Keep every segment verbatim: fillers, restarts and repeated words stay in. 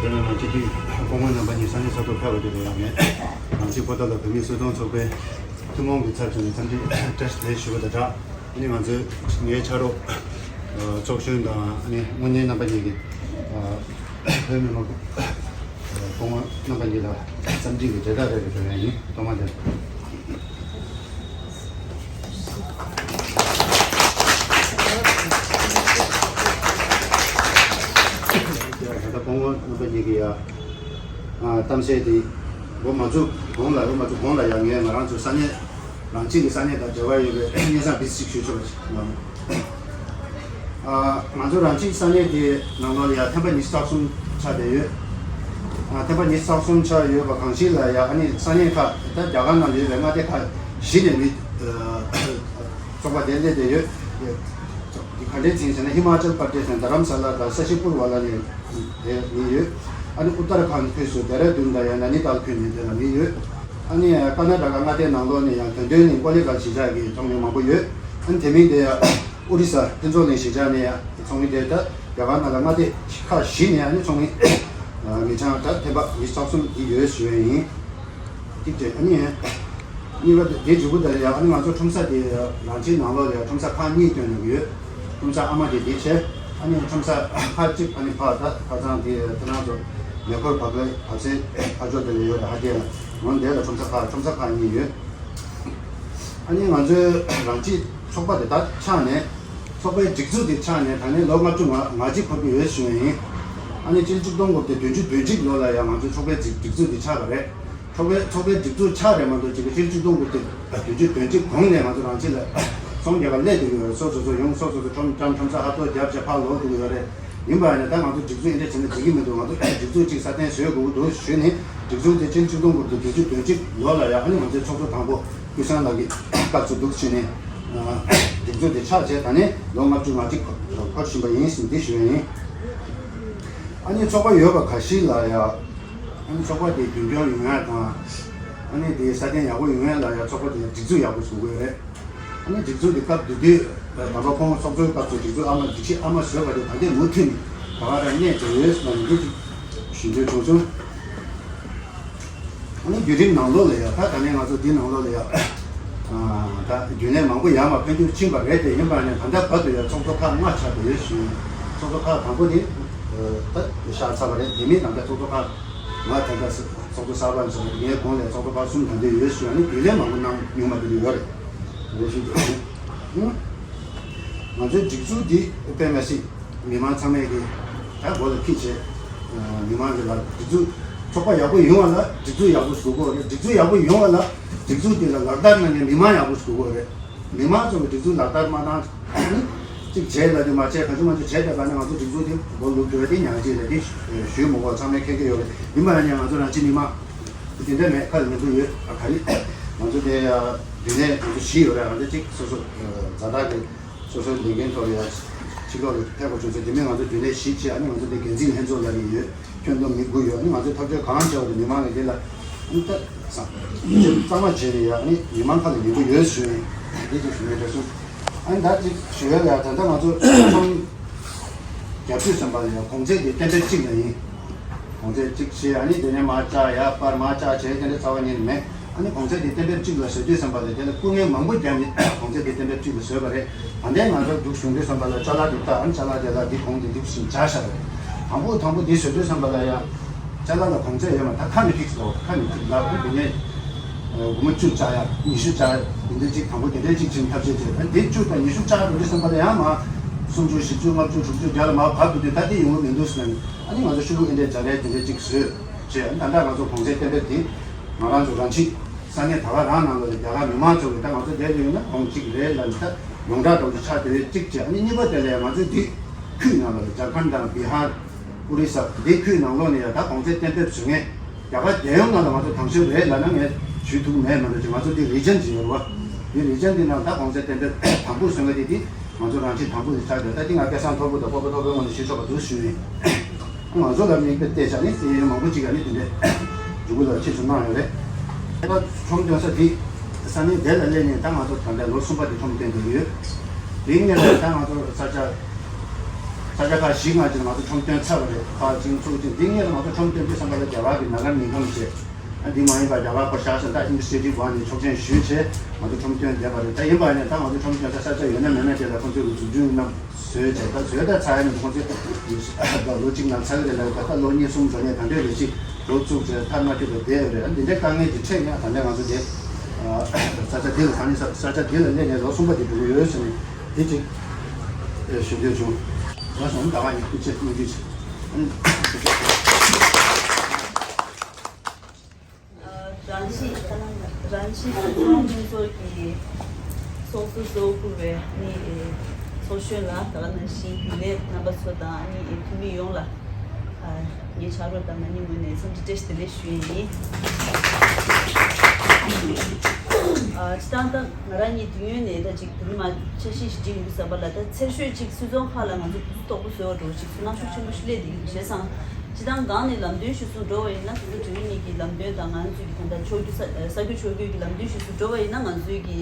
དེ་ནས་ང་ཚོ་དུས་སྐུ་ངོ་རྣམ་པ་གཉིས་ས་གནས་ས་ཐོག་ཕེབས་པ་དེ་ལ་ཡང་ངས་རང་སྐྱིད་ཕོ་བྲང་ལ་བོད་མིའི་སྲིད་དོན་ཚོགས་པའི་ཐུན་མོང་གི་ཚབ་བྱས་ནས་འཚམས་འདྲི་བཀྲ་ཤིས་བདེ་ལེགས་ཞུ་བ་དང་སྦྲགས། ཨ་ནི་ང་ཚོས་ངའི་ཕྱག་རོགས་ཚོགས་གཞོན་དང་ཨ་ནི་དངོས་གཉེར་རྣམ་པ་གཉིས་ཀྱིས་བོད་མི་མང་པོ་སྐུ་ངོ་རྣམ་པ་གཉིས་ལ་འཚམས་འདྲི་གི་གྲལ་སྟར་རེ་རེ་སྒྲོན་ཡ་ཡིན། ཐོག་མ་དེ། ད་ལྟ་སྐུ་ངོ་རྣམ་པ་གཉིས་ཀྱི་ཡ་གཏམ་བཤད་དེ་འགོ་མ་བཙུགས་གོང་ལ་འགོ་མ་བཙུགས་གོང་ལ་ཡང་ངས་ང་རང་ཚོའི་ས་གནས་རང་སྐྱིད་ཀྱི་ས་གནས་དང་འབྲེལ་བ་ཡོད་པའི་སྙན་སེང་བིས་ཅིག་ཞུ་ཆོག་པ་ཞིག་གནང་། ང་ཚོ་རང་སྐྱིད་ས་གནས་དེའི་ནང་ལོགས་ལ་ཡ་ཐེམ་པ་ཉི་ཤུ་རྩ་གསུམ་ཆགས་བསྡད་ཡོད། ཐེམ་པ་ཉི་ཤུ་རྩ་གསུམ་ཆགས་ཡོད་པ་གང་ཞིག་ལ་ཡ་ཨ་ནི་ས་གནས་ཁག་ད་རྒྱ་གར་ནང་ལ་ཡོད་པའི་མངའ་སྡེ་ཁག་བཞི་ནས་མི་ཚོགས་པ་དེ་སླེབས་བསྡད་ཡོད། འདི་ག་འདྲའི་ཚིག་ཟེར་ན་ཧི་མ་ཅལ་པར་དེ་དང་དྷ་རམ་ས་ལ་དང་ས་ཤི་པུར་ཝ་ལ་ནས་དེ་མི་ཡོད། ཨ་ནི་ཨུ་ཏར་ཁཱན་ཁུལ་སུ་དེ་ར་ལྡུན་དང་ཡང་ན་ནི་ཏཱལ་ཁུལ་ནས་དེ་ལ་མི་ཡོད། ཨ་ནི་ཀར་ན་ཊ་ཀ་མངའ་སྡེའི་ནང་ལོགས་ནས་ཡང་དོན་དོན་ནི་ཀོ་ལི་གྷལ་གཞིས་ཆགས་ཀྱི་ཚོགས་མི་མང་པོ་ཡོད། ཨ་ནི་དེ་མིན་དེ་ཡང་ཨོ་རི་ས་ཕུན་ཚོགས་གླིང་གཞིས་ཆགས་ནས་ཡང་ཚོགས་མི་དེ་ད་རྒྱ་གར་ནང་ལ་མངའ་སྡེ་ཁག་བཞི་ནས་ཨ་ནི་ཚོགས་མི་མི་གྲངས་ད་ཐེམ་པ་ཉི་ཤུ་རྩ་གསུམ་འདི་ཡོད་ཞུ་ཡས་ཡིན། གཅིག་བྱས་ཨ་ནི། གཉིས་པ་དེ་མཇུག་གུ་དེ་ལ་ཡང་ཨ་ནི་ང་ཚོ་ཁྲོམ་ས་དེ་རང་ཁྱིམ་ནང་ལོགས་ལ་ཡང་ཁྲོམ་ས་ཁག་གཉིས་བཏོན་གནང་གི་ཡོད། ཁྲོམ་ས་ཨ་མ་དེ་དེ་བྱས་ཨ་ནི་ཁྲོམ་ས་ཁག་གཅིག་ཨ་ནི་ཕར་ད་ཁ་སང་དེ་ཁྱེད་རང་ཚོ་མེ་འཁོར་བག་ལེབ་བབས་སའི་ཁ་ཕྱོགས་དེ་ལ་ཡོད་རེད། ཧ་དེ་ལ་ངོ་འདས་ལ་ཁྲོམ་ས་ཁག་ཁྲོམ་ས་ཁག་གཉིས་ཡོད། ཨ་ནི་ང་ཚོའི་རང་སྐྱིད་ཚོགས་པ་དེ་ད་ཆགས་ནས་ཚོགས་པའི་སྒྲིག་འཛུགས་དེ་ཆགས་ནས་ད་ནི་ལོ་ལྔ་བཅུ་ང་ང་གཅིག་འཁོར་གྱི་ཡོད་ཞུ་ཡས་ཡིན། ཨ་ནི་སྤྱི་ལོ་ཆིག་སྟོང་དགུ་བརྒྱ་བདུན་ཅུ་དོན་གཅིག་ལོ་ལ་ཡང་ང་ཚོའི་ཚོགས་པའི་སྒྲིག་སྒྲིག་འཛུགས་དེ་ཆགས་པ་རེད། ཚོགས་པའི་ཚོགས་པའི་སྒྲིག་འཛུགས་ཆགས་རེད་མ་གཏོགས་ཅིག་གི་སྤྱི་ལོ་ཆིག་སྟོང་དགུ་བརྒྱ་བདུན་ཅུ་དོན་གཅིག་གོང་ནས་ང་ཚོ་རང་སྐྱིད་ལ་ཚོང་རྒྱག་ག་སླེབས་འདུག་ཡོད་རེད། སོ་སོ་སོ་ཡོང་སོ་སོ་སོ་ཁྲོམ་ཁྲོམ་ཁྲོམ་ས་ཧབ་ཐོག་རྒྱབ་བྱས་ཕར་ལོག་འདུག་ཡོད་རེད། ཡིན་པ་ཡིན་ན་ད་ང་ཚོ་སྒྲིག་འཛུགས་འདི་འདྲ་བྱས་ན་འགྲིག་གི་མི་འདུག་ང་ཚོ་སྒྲིག་འཛུགས་གཅིག་སྲ་བརྟན་བཟོ་དགོས་ཀྱི་འདུག་ཞུས་ནས་སྒྲིག་འཛུགས་དེ་སྤྱི་ལོ་ཆིག་སྟོང་དགུ་བརྒྱ་བདུན་ཅུ་དོན་གཅིག་ལོ་ལ་ཡང་ཨ་ནི་ང་ཚོའི་ཚོགས་གཙོ་དང་པོ་ཀུན་བཟང་ལགས་ཀྱིས་བཀའ་ཚོད་འདུག་ཞུས་ནས་སྒྲིག་འཛུགས་དེ་ཆགས་བྱས་ད་ནི་ལོ་ལྔ་བཅུ་ང་གཅིག་འཁོར་བཞིན་པ་ཡིན་ཟེར་འདི་ཞུ་ཡ་ཡིན། ཨ་ནི་ཚོགས་པ་ཡོད་པ་ག་ཤེད་ལ་ཡ། ཨ་ནི་ཚོགས་པ་དེ་རྒྱུན་སྐྱོང་ཡོང་ཡ་དང་། ཨ་ནི་དེ་སྲ་བརྟན་ཡག་པོ་ཡོང་ཡ་ལ་ཡ་ཚོགས་པ་དེ་སྒྲིག་འཛུགས་ཡག་པོ་བཟོ་དགོས་རེད། ཨ་ནི་སྒྲིག་འཛུགས་དེ་སྐབས་དེ་དུས་དམ་པ་ཁོང་ཚོགས་གཙོའི་སྐབས་སུ་སྒྲིག་འཛུགས་ཨ་མ་སྒྲིག་གཞི་ཨ་མ་བཟོས་པ་དེ་ད་ལྟའི་མུ་མཐུད་ནས་ག་བ་ར་གནས་བྱས་ཡོད་ཟེར་ན་འདི་ཅིག་ཞུ་འདོད་བྱུང་སོང་། ཨ་ནི་བརྒྱུད་རིམ་ནང་ལོགས་ལ་ཡ་ད་ད་ནས་ང་ཚོ་འདི་ནང་ལོགས་ལ་ཡ་ད་རྒྱུན་ལས་མང་པོ་ཡར་མར་འཕོ་འགྱུར་ཕྱིན་པ་རེད་དེ་ཡིན་པ་ནས་ད་ལྟ་བར་དུ་ཡ་ཚོགས་གཙོ་ཁག་ལྔ་ཆགས་བསྡད་ཡོད་ཞུ། ཚོགས་གཙོ་ཁག་དང་པོ་དེ་ད་བཞག་ཚར་བ་རེད། དེ་མིན་ད་ལྟ་ཚོགས་གཙོ་ཁག་ང་ད་ལྟ་ཚོགས་གཙོ་གསར་པ་ཚོ་ངའི་གོང་ལ་ཚོགས་གཙོ་ཁག་གསུམ་ད་ལྟ་ཡོད་ཞུ། ཨ་ནི་རྒྱུན་ལས་མང་པོ་གནང་མྱོང་མ་དེ་ཡོད་རེད། རེད་ཞུ་རྒྱུ། ང་ཚོའི་སྒྲིག་འཛུགས་འདི་དཔེ་མ་སྲིད། མི་མང་ཚང་མས་ཀྱི་ད་མགོ་ལ་འཁྱེར་བྱས། མི་མང་གི་ལ་སྒྲིག་འཛུགས་ཚོགས་པ་ཡག་པོ་ཡོང་བ་ལ་སྒྲིག་འཛུགས་ཡག་པོ་བཟོ་དགོས་རེད། སྒྲིག་འཛུགས་ཡག་པོ་ཡོང་བ་ལ་སྒྲིག་འཛུགས་དེ་ལ་ལག་བསྟར་གནང་མཁན་མི་མང་ཡག་པོ་བཟོ་དགོས་རེད། མི་མང་ཚོ་གི་སྒྲིག་འཛུགས་ལག་བསྟར་མ་བཏང་ཅིག་བྱས་ལ་དེ་མ་བྱས་ག་ཚོད་མ་ཚོད་བྱས་བསྡད་པ་ནི་ང་ཚོ་སྒྲིག་འཛུགས་དེ་མགོ་ལུག་འགྲོ་བ་དེ་ཉག་གཅིག་རེད། དེ་ཞུས་མ་དགོས་ཚང་མས་མཁྱེན་གྱི་ཡོད་རེད། ཡིན་པ་ཡང་ང་ཚོ་རང་སྤྱི་མི་མང་དེ་འདྲ་མེད་ཁ་ལ་ཉན་གི་ཡོད། ཨ་ག་རེ་ང་ཚོ་དེ་རྒྱུན་ལས་ང་ཚོ་བཞི་ཡོད་རེད། ང་ཚོ་གཅིག་སོ་སོ་ཛ་དྲག་གི་སོ་སོའི་ལས་འགན་ཐོག་ལ་ཡ་ཕྱི་ལོགས་ལ་ཕེབས་པ་བྱུང་ཚེ་དེ་མིན་ང་ཚོ་རྒྱུན་ལས་བཞི་བྱས། ཨ་ནི་ང་ཚོ་དེ་འགན་འཛིན་ལྷན་ཚོགས་ལ་ཡིན་ཡོད། ཁྱོན་བསྡོམས་མི་དགུ་ཡོད། ཨ་ནི་ང་ཚོས་ཐག་གཅོད་གང་བྱས་པ་དེ་མི་མང་གི་དེ་ལ་ཨ་ནི་ད་གཙང་མ་བྱས་ནས་ཡ་ཨ་ནི་མི་མང་ཁ་ལ་ཉན་གི་ཡོད་ཞུ་ནས་འདི་ཅིག་ཞུ་ཡས་འདྲ་སོང་། ཨ་ནི་ད་ཅིག་ཞུ་ཡས་ལ་ད་ལྟ་ང་ཚོ་ཚོང་རྒྱབ་ཚུགས་ཟིན་པ་ལ་ཡ་གོང་ཚད་དེ་གཏན་འབེབས་གཅིག་ལ་ཡིན། གོང་ཚད་གཅིག་བྱས། ཨ་ནི་དེ་ནས་མར་བཅག་ཡ་པར་མར་བཅག་བྱས་དེ་འདྲ་རྩ་བ་ཉིད་ནས་མེད། ཨ་ནི་གོང་ཚད་དེ་གཏན་འབེབས་གཅིག་ལ་བཟོ་དུས་ཙམ་པ་ལ་དེ་ལ་སྐུ་ངལ་མང་པོ་བརྒྱབ་ནས་གོང་ཚད་དེ་གཏན་འབེབས་གཅིག་ལ་བཟོས་པ་རེད། ད་ལྟའི་ང་ཚོ་འདུག་བྱུང་དུས་ཙམ་པ་ལ་ཅ་ལག་དེ་ལྟ། ཨ་ནི་ཅ་ལག་དེ་ལ་འདི་གོང་དེ་འདུག་བཞིན་བཅག་བཞག་རེད། དང་པོ་དང་པོ་འདི་བཟོ་དུས་ཙམ་པ་ལ་ཡང་ཅ་ལག་ལ་གོང་ཚད་ཡོད་མ་ད་ཁ་ནས་ཕིགས་ལོ་ཁ་ནས་ཕིགས་ལ་ཁོ་དེ་ནས་སྒོར་མོ་བཅུ་བཅག་ཡ་ཉི་ཤུ་བཅག་ཡ་དེ་འདྲ་གཅིག་དང་པོ་དེ་འདྲ་གཅིག་བྱིན་ཐབས་ཤེས་བྱས། ཨ་ནི་དེ་བཅུ་དང་ཉི་ཤུ་བཅག་འགྲོ་དུས་ཙམ་པ་ལ་ཡང་མ་སུམ་ཅུ་བཞི་བཅུ་ལྔ་བཅུ་དྲུག་ཅུ་བརྒྱ་ལ་མ་བབས་འདུག་དུས་ད་དེ་ཡོང་གི་མི་འདུག་ཟེར་ནས། ཨ་ནི་ང་ཚོ་ཤོག་གུ་ཨེ་འདྲའི་སྦྱར་ཡས་དེ་འདྲའི་གཅིག་བཟོས་བྱས། ཨ་ནི་ད་ལྟ་ང་ཚོ་གོང་ཚད་གཏན་འབེབས་དེ་ང་རང་ཚོ་རང་ཆིག་ས་གནས་ད་ག་རང་ནང་ལ་རྒྱ་གར་མི་མང་ཚོ་གི་ད་ང་ཚོ་བསྡད་ཡོད་ན་གོང་གཅིག་རེད་ལབ་ནས་ད་ཡོངས་གྲགས་འདྲ་བོ་ཆགས་བསྡད་ཡོད་གཅིག་བྱས། ཨ་ནི་གཉིས་པ་དེ་ལ་ཡང་ང་ཚོ་འདི་ཁུལ་ནང་ལ་ཇར་ཁན་དང་བི་ཧར་ཨོ་རི་ས་འདི་ཁུལ་ནང་ལོགས་ནས་ཡང་ད་གོང་ཚད་གཏན་འབེབས་བཟོ་མཁན་རྒྱ་གར་རྒྱལ་ཡོངས་ནང་ལ་ང་ཚོ་དང་ཤོས་རེད་ལབ་ན་ངས་ཞུ་ཐུབ་ཀྱི་མེད། མ་གཏོགས་ཅིག་ང་ཚོ་འདི་རི་ཇན་ཅིག་ཡོད་རེད་བ། འདི་རི་ཇན་འདི་ནང་ད་གོང་ཚད་གཏན་འབེབས་དང་པོ་བཟོ་མཁན་དེ་འདི། ང་ཚོ་རང་བཞིན་དང་པོ་ཡིན་ཆགས་ཀྱང་ད་ལྟ་ང་སྐལ་བཟང་ཐོར་བུ་དང་སྤོབས་པ་ཐོར་བུའི་ངོས་ནས་ཞུ་ཆོག་པ་འདུག་ཞུ་ཡིན། ང་ཚོ་ལ་མིག་དཔེ་བལྟས་བཞག་ནས་སྲིད་ཡུལ་མང་པོ་ཅིག་ཡང་ནི་དེ་འདྲས་འཇུག་གུ་ལ་ཁྱེད་ཚོ་གནང་ཡོད་རེད། ད་ཁྲོམ་སྟོན་ས་དེ་ས་གནས་དེ་ལ་སླེབས་ནས་ད་ང་ཚོ་ད་ལྟ་ལོ་གསུམ་པ་དེ་ཁྲོམ་སྟོན་དེ་ཡོད། དེའི་སྔོན་ལ་ད་ང་ཚོ་ས་ཆ་ ས་ཆ་ཁག་བཞི་ལྔ་ཅིག་ལ་ང་ཚོ་ཁྲོམ་སྟོན་ཚར་བ་རེད། ཁག་ཅིག་ཚུགས་ཅིག་འདི་སྔོན་ལ་ང་ཚོ་ཁྲོམ་སྟོན་དུས་ཙམ་པ་ལ་རྒྱ་གར་གྱི་ནཱ་གར་ཉིང་ཁམས་བྱས། ཨ་འདི་མ་ཡིན་པ་རྒྱ་གར་པ་ཤ་ཟ་ད་ཨིན་སི་ཊི་ཊི་བ་ནས་ཆོག་མཆན་ཞུས་བྱས་ང་ཚོ་ཁྲོམ་སྟོན་བསྡད་པ་རེད། ད་ཡིན་པ་ནས་ད་ང་ཚོ་ཁྲོམ་སྟོན་ས་ས་ཆ་ཡོད་ན་མེད་ན་དེ་ལ་ཁོང་ཚོས་འཛུགས་སྐྲུན་གནང་བཟོས་བྱས། ད་བཟོས་ད་ཚར་ཡ་ནས་ཁོང་ཚོས་ད་ལོ་གཅིག་ནང་ཚར་གི་རེད་ལབ། ད་ལྟ་ལོ་གཉིས་གསུམ་འགྲོ་ནས་ད་འདྲའི་རེ་ཞིག་འགྲོ་བཅུག་བྱས་མཐར་མ་ཐུག་པ་བསྡད་ཡོད་རེད། ཨ་འདི་འདྲའི་དཀའ་ངལ་གྱི་ཁྲོད་ནས་ད་ལྟ་ང་ཚོ་དེ་ས་ཆ་འདི་ལ་ད་ནི་ས་ས་ཆ་འདི་ལ་སླེབས་ནས་ལོ་གསུམ་པ་དེ་འགྲོ་གི་ཡོད་ཟེར་ནས་དེ་གཅིག་ཞུ་འདོད་བྱུང་། ང་ཚོ་ད་བར་ཡིན་སྐུ་ཚེ་སྨོན་འདུན་ཆེ། རང་ཤི་རང་ཤི་ཚོགས་ཚོགས་ཚོགས་ཚོགས་ཀྱི་ཚོགས་གཙོ་གཙོ་བོ་བཀུར་བའི་ནི་ཚོགས་གཞོན་ལ་ད་ག་ནང་བཞིན་རྒྱུན་ལས་རྣམ་པ་ཚོ་དང་ནི་འཐུས་མི་ཡོངས་ལ་ངའི་ཕྱག་རོགས་དང་ང་གཉིས་ངོས་ནས་འཚམས་འདྲི་བཀྲ་ཤིས་བདེ་ལེགས་ཞུ་ཡས་ཡིན། སྤྱི་བཏང་ད་ང་རང་གཉིས་དུས་ཡུན་ནས་ད་ཅིག་དེ་རིང་མ་འཆར་གཞི་ཞིག་བསྒྲིགས་ཡོང་དུས་ཙམ་པ་ལ་ད་ཚེ་ཤོས་ཅིག་སུད་ཚོང་ཁག་ལ་ང་ཚོ་དུས་ཚོད་དོག་པོ་བཟོས་པ་འགྲོ་ཅིག་སུན་སྣང་ཤུགས་ཆེན་པོ་ཞིག་སླེབས་བསྡད་ཀྱི་འདུག་བྱས་ཙང་། སྤྱི་བཏང་སྒང་ནས་ལམ་སྟོན་ཞུ་སོང་འགྲོ་བ་ཡིན་ན་སོ་སོ་དྲི་བ་གཉིས་ཀྱི་ལམ་སྟོན་དང་ང་ཚོའི་གི་ད་ལྟ་ཕྱོགས་བསྡུས་ས་ས་རྒྱུ་ཕྱོགས་བསྡུས་ཀྱི་ལམ་སྟོན་ཞུ་སོང་འགྲོ་བ་ཡིན་ན་ང་ཚོའི་གི་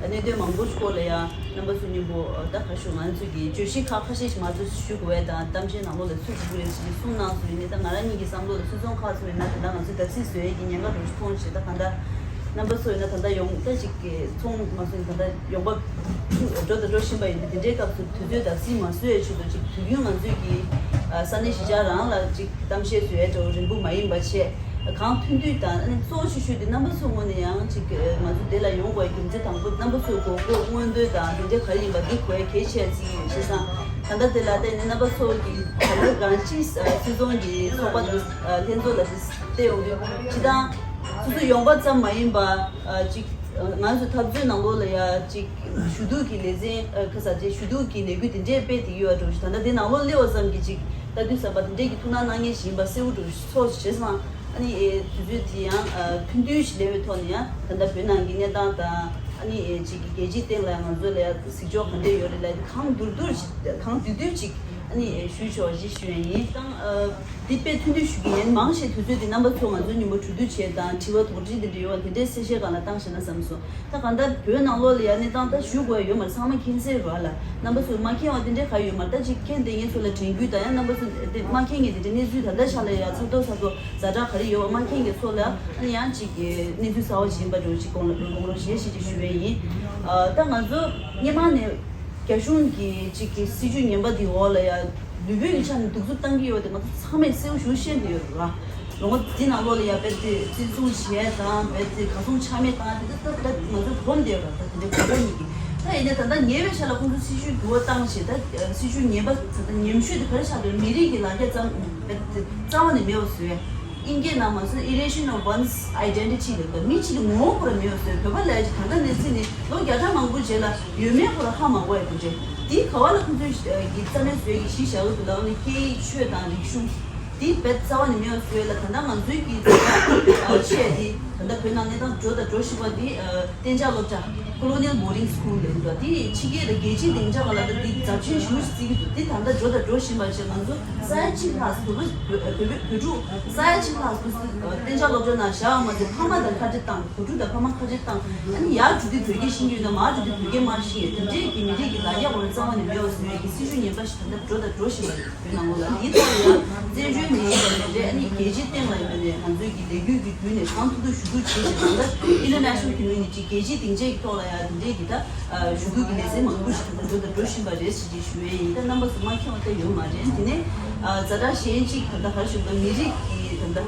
གནད་དོན་མང་པོ་ཞིག་སྐོར་ལ་ཡང་རྣམ་པ་ཚོ་མཉམ་པོ་ད་ག་ཞུ་ང་ཚོའི་གི་བརྗོད་གཞི་ཁག་ཁ་ཤས་ཤིག་མ་གཏོགས་ཞུ་དགོས་པ་དང་གཏམ་བཤད་ནང་ལོགས་ལ་ཚུད་དགོས་རེད་ཞེས་གསུངས་གནང་སོང་། ཡིན་ནའི་ད་ང་རང་ཉིད་ཀྱི་བསམ་བློ་ལ་སུད་ཚོང་ཁག་ཚོ་ཡིན་ན་ད་ལྟ་ང་ཚོའི་བརྡབ་གསིག་བཟོ་ཡས་ཀྱི་ཉེན་ཁ་འདྲ་ཞིག་མཐོང་བྱས། ད་ག་འདྲ་རྣམ་པ་ཚོ་ཡིན་ན་ད་ལྟ་ཡོང་ད་ཅིག་གི་ཚོང་མ་སོང་ད་ལྟ་ཡོང་འབབ་འགྲོ་དང་འགྲོ་བཞིན་པ་ཡིན་དུས་དེ་འདྲའི་སྐབས་སུ་དུས་ཚོད་བརྡབ་གསིག་མ་བཟོ་ཡའི་ཆེད་དུ་ཅིག་དུས་རྒྱུན་ང་ཚོས་ཀྱི་ས་གནས་གཞིས་ཆགས་རང་ལ་ཅིག་གཏམ་བཤད་བཟོ་ཡའི་འདྲ་བོ་རིང་པོ་མ་ཡིན་པ་བྱས། གང་ཐུབ་ཐུབ་དང་ཨ་ནི་གཙོ་བོ་ཆེ་ཤོས་དེ་རྣམ་པ་ཚོའི་ངོས་ནས་ཡང་ཅིག་ང་ཚོ་འདི་ལ་ཡོང་དགོས་རྒྱུ་མཚན་དང་པོ་རྣམ་པ་ཚོའི་དགོས་མཁོ་མངོན་འདོད་དང་དེ་འདྲ་ག་རེ་ཡིན་པ་འདི་གོ་ཡ་གལ་ཆེ་ཟིག་ཡིན། བྱས་ཙང་ད་ལྟ་དེ་ལ་བརྟེན་ནས་རྣམ་པ་ཚོ་གི་ད་ལྟ་རང་སྤྱི་སུད་ཚོང་གི་ཚོགས་པ་དང་ལྷན་ཚོགས་ལ་དེ་བལྟས་ཡོང་དུས་སྤྱི་བཏང་སོ་སོ་ཡོང་པ་ཙམ་མ་ཡིན་པ་ཅིག་ང་ཚོ་འཐབ་རྩོད་ནང་ལོགས་ལ་ཡ་ཅིག་ཞུ་གཏུག་གི་ལེ་ཚན་ཁ་ས་ཅིག་ཞུ་གཏུག་གི་ལས་འགུལ་དེ་འདྲས་སྤེལ་བསྡད་ཡོད་འགྲོ་ཞིག་ད་ལྟ་དེ་ནང་ལོགས་སླེབས་པ་ཙམ་གྱིས་ཅིག་ལྟ་དུས་ཙམ་པ་དེ་འདྲས་ཀྱི་ཐུགས་སྣང་གནང་མཁན་ཞིག་ཡིན་པ་གསལ་པོ་འགྲོ་ཞིག་ཚོར་བྱས་ཙང་། ཨ་ནི་ཨེ་དུས་ཚོད་དེ་ཡང་ཨ་ཐུང་ཐུང་ཞིག་སླེབས་པའི་ཐོག་ནས་ཡང་ད་ལྟ་བོད་ནང་གི་གནས་སྟངས་དང་ཨ་ནི་ཨེ་ཅིག་གི་རྒྱལ་སྤྱིའི་སྟེང་ལ་ང་ཚོ་ལ་ཡང་གཟིགས་ཕྱོགས་ག་འདྲས་ཡོད་རེད་ལབ་དེ་གང་བསྡུས་བསྡུས་ཅིག་གང་བསྡུས་བསྡུས་ཅིག་ཨ་ནི་ཨེ་ཞུས་ཆོག་ཅེས་ཞུ་ཡ་ཡིན། ད་ཨ་འདི་དཔེ་ཐུང་ཐུང་ཞུ་གི་ཡིན། མང་ཆེ་དུས་ཚོད་དེ་རྣམ་པ་ཚོ་ང་ཚོ་མཉམ་པོ་གྲོས་བསྡུར་བྱས་དང་དྲི་བ་དོགས་འདྲི་དེ་འདྲ་ཡོད་པ་དེ་འདྲའི་གསལ་བཤད་སྒང་ལ་བཏང་ཤེས་ན་བསམ་སོང་། ད་གང་ལྟར་བོད་ནང་ལོགས་ལ་ཡ་གནས་སྟངས་ད་ཞུ་དགོས་ཡ་ཡོད་མ་རེད། ཚང་མ་མཁྱེན་གསལ་རེད་བ་ལ། རྣམ་པ་ཚོས་མ་མཁྱེན་པ་དེ་འདྲ་ག་ཡོད་མ་རེད། ད་ཅིག་མཁྱེན་བསྡད་མཁན་ཚོ་ལ་དྲན་སྐུལ་དང་ཡང་རྣམ་པ་ཚོ་དེ་མ་མཁྱེན་མཁན་དེ་འདྲ་གནས་ཚུལ་ད་ལྟ་ཆ་ལ་ཡ་ཚ་ཏོག་ཚ་ཏོག་ཛ་དྲག་ག་རེ་ཡོད་པ་མ་མཁྱེན་མཁན་ཚོ་ལ་ཨ་ནི་ཡང་ཅིག་གི་གནས་ཚུལ་གསར་པ་ཞིག་ཡིན་པ་འདྲ་བོ་ཅིག་དགོངས་ལ་དགོངས་རོགས་ཞེས་ཞེས་ཅིག་ཞུ་བ་ཡིན། ཨ་ད་ང་ཚོ་སྔོན་མ་ནས་རྒྱ་གཞུང་གི་ཅིག་གི་སྲིད་བྱུས་ངན་པ་འདི་འོག་ལ་ཡ་ལུས་པོའི་གི་ཆ་ནས་གདུག་རྩུབ་བཏང་གི་ཡོད་དེ་ང་ཚོ་ཚང་མས་གསལ་པོ་ཞེ་པོ་ཤེས་བསྡད་ཡོད་རེད་བ། ལོ་ངོ་འདི་ནང་ལོགས་ལ་ཡ་རྦད་དེ་བཙན་བཟུང་བྱས་དང་རྦད་དེ་གར་སོང་ཆ་མེད་བཏང་དེ་ད་ད་ང་ཚོ་གོམས་བསྡད་ཡོད་རེད། ད་དེ་འདྲའི་གོ་སྐབས་གཉིས་ཀྱི་ད་ཡིན་ནའི་ད་ལྟ་ཉེ་བའི་ཆར་ལ་ཁོང་ཚོ་སྲིད་བྱུས་འགྱུར་བ་བཏང་བྱས་ད་སྲིད་བྱུས་ངན་པ་ད་ལྟ་ཉམས་ཤོས་དེ་ག་རེ་ཆགས་འདུག་མི་རིགས་ཀྱི་ལ་རྒྱ་ཙམ་རྦད་དེ་རྩ་བ་ནས་མེད་པ་བཟོས། དབྱིན་སྐད་ནང་མ་སོང་erasure of one's identity ལབ་འདུག་མི་གཅིག་གི་ངོ་བོ་ཁོ་རང་མེད་པ་བཟོས། བོད་པ་ལབ་ཡ་ཅིག་ད་ལྟ་ནས་བརྩིས་ནས་ལོ་བརྒྱ་ཕྲག་མང་པོའི་རྗེས་ལ་ཡོད་མེད་ཁོ་རང་ཧ་མ་གོ་ཡ་དེ་འདྲས། དེ་ག་བ་ལ་ཁོང་ཚོས་གི་རྩ་མེད་བཟོས་ཀྱི་གཞི་བཞག་གི་འདུག་ལབ་ནས་སྐད་ཡིག་ཆོས་དང་རིག་གཞུང་དེ་རྦད་རྩ་བ་ནས་མེད་པ་བཟོས་ལ། ད་ལྟ་ང་ཚོའི་གི་ཆེད་དེ་ད་ལྟ་བོད་ནང་གནས་སྟངས་འགྲོ་དང་འགྲོ་བཞིན་པ་དེ་གཏན་འཇགས་སློབ་གྲྭ་Colonial Boarding School ལབ་འདུག་དེ་ཕྱི་རྒྱལ་དང་རྒྱལ་སྤྱིའི་སྡིངས་ཆ་སྒང་ལ་ད་དེ་རྫབ་ཆེན་ཞེ་པོ་ཞིག་བརྩི་གི་འདུག་དེ་ད་ལྟ་འགྲོ་དང་འགྲོ་བཞིན་པ་བྱས། ང་ཚོ་ས་ཡ་གཅིག་ལྷག་བོད་པ་བོད་བོད་བོད་ཕྲུག་ས་ཡ་གཅིག་ལྷག་གཏན་འཇགས་སློབ་གྲྭ་ནང་བཞག་པ་མ་ཟད་ཕ་མ་དང་ཁ་བྲལ་བཏང་། བུ་ཕྲུག་དང་ཕ་མ་ཁ་བྲལ་བཏང་། ཨ་ནི་ཡར་འགྲོ་དུས་བོད་སྐད་ཤེས་ཀྱི་ཡོད་ན་མར་འགྲོ་དུས་བོད་སྐད་མ་ཤེས་ཡས་དེ་འདྲས་ཀྱི་མི་རིགས་ཀྱི་ལ་རྒྱ་ཁོ་རང་རྩ་བ་ནས་མེད་པ་བཟོ་ཡས་ཀྱི་སྲིད་བྱུས་ངན་པ་ཞིག་ད་ལྟ་འགྲོ་དང་འགྲོ་བཞིན་པ་རེད། བོད་ནང་ལོགས་ལ་འདིའི་ཐོག་ལ་ཡང་བཙན་བྱོལ་ནས་ཡིན་པ་ནས་རེད། ཨ་ནི་རྒྱལ་སྤྱིའི་སྟེང་ལ་ཡིན་པ་ནས་ང་ཚོའི་གི་ལས་འགུལ་གྱི་བརྒྱུད་ནས་གང་ཐུབ་ཐུབ་ཞུ་གཏུག་བྱས་ཏེ་ད་ལྟ་International Community རྒྱལ་སྤྱིའི་སྡིངས་ཆའི་ཐོག་ལ་ཡང་དེ་འདྲས་ཀྱི་ད་ཞུ་གཏུག་གི་ལེ་ཚན་མང་པོ་ཞིག་ད་ལྟ་འགྲོ་དང་འགྲོ་བཞིན་པ་རེད་ཟེར་གྱི་ཞུ་ཡས་ཡིན། ད་རྣམ་པ་ཚོ་མ་མཁྱེན་པ་ད་ཡོད་མ་རེད། དེ་ནས་ཛ་དྲག་གཞན་གཅིག་ད་ལྟ་ག་རེ་ཞུ་དགོས་མི་རིགས་ཀྱི་ད་ལྟ་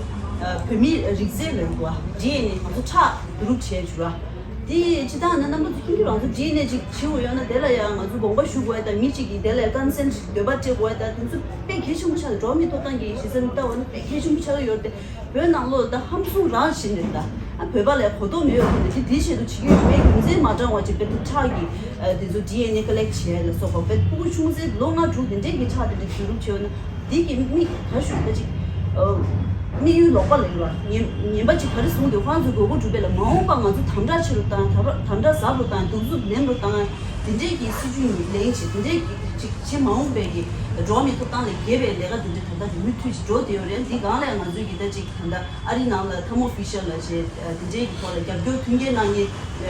བོད་མིའི་རིགས་རྫས་ལ་ཡོད་པ་ཌི་ཨེན་ཨེ་ང་ཚོ་ཁྲག་བསྡུ་རུབ་བྱས་བྱུང་ར། དེ་སྤྱི་བཏང་ནི་རྣམ་པ་ཚོ་ཁྱིམ་རྒྱུད་རང་ཚོ་ཌི་ཨེན་ཨེ་ཅིག་བྱེད་དགོས་ཡོད་ན་དེ་ལ་ཡང་ང་ཚོ་དགོངས་པ་ཞུ་དགོས་ཡ་དང་མི་གཅིག་གིས་དེ་ལ་ཡང་ཀོན་སེན་འདོད་པ་སྤྲད་དགོས་ཡ་དང་དེ་ཚོ་དཔེ་གལ་ཆེན་པོ་ཆགས་ཀྱི་འགྲོ་བ་མིའི་ཐོབ་ཐང་གི་གཞི་རྩ་ནས་ལྟ་བ་ན་དཔེ་གལ་ཆེན་པོ་ཆགས་ཀྱི་ཡོད་རེད་དེ། བོད་ནང་ལོགས་ད་ཧམ་བཟུང་རང་བཞིན་རེད་ད། ཨ་བོད་པ་ལ་གོ་རྟོགས་མེད་པ་ཁོ་ནས་དེ་དེའི་ཆེད་དུ་བྱེད་ཀྱི་ཡོད་མེད་རྒྱུ་མཚན་མ་དྲང་བ་ཅིག་དཔེ་དེ་ཁྲག་གི་དེ་ཚོ་ཌི་ཨེན་ཨེ་ཀ་ལེག་བྱས་ལ་སོགས་པ་དཔེ་ཕྲུ་གུ་ཆུང་ཚེ་ལོ་ལྔ་དྲུག་དེ་འདྲས་ཀྱི་ཁྲག་དེ་འདྲ་བསྡུ་རུབ་བྱས་ཡོད་ན། འདི་གི་དམིགས་ག་ཞུ་ད་ཅིག་དམིགས་ཡུལ་ལོག་པ་ལ་ཡོད་པ། ངན་ངན་པ་ཅིག་ག་རེ་བཟུང་འདུག་ཁོང་ཚོའི་དགོས་མཁོ་སྒྲུབ་པ་ལ་མ་འོངས་པ་ང་ཚོ་དམ་དྲག་ཆེ་རུ་བཏང་། དམ་དྲག་དམ་དྲག་ཟབ་རུ་བཏང་། གདུག་རྩུབ་ནེམ་རུ་བཏང་ དེ་འདྲས་ཀྱི་སྲིད་ཇུས་ཉིས་ལེན་བྱེད། དེ་འདྲས་ཀྱི་ཅིག་བྱེད་མ་འོངས་པའི་གི་འགྲོ་བ་མིའི་ཐོབ་ཐང་ལས་འགལ་བའི་ལས་ཀ་དེ་འདྲས་ད་ལྟ་རིང་མོའི་མཐུད་ཅིག་འགྲོ་བསྡད་ཡོད་རེད། འདི་སྒང་ལ་ང་ཚོས་གི་ད་ཅིག་ད་ལྟ་ཨ་རིའི་ནང་ལ་ཐ་མོ་ཧྥི་ཤར་ལ་བྱས། དེ་འདྲས་ཀྱི་ཐོག་ལ་རྒྱབ་སྐྱོར་མཐུན་རྐྱེན་གནང་མཁན།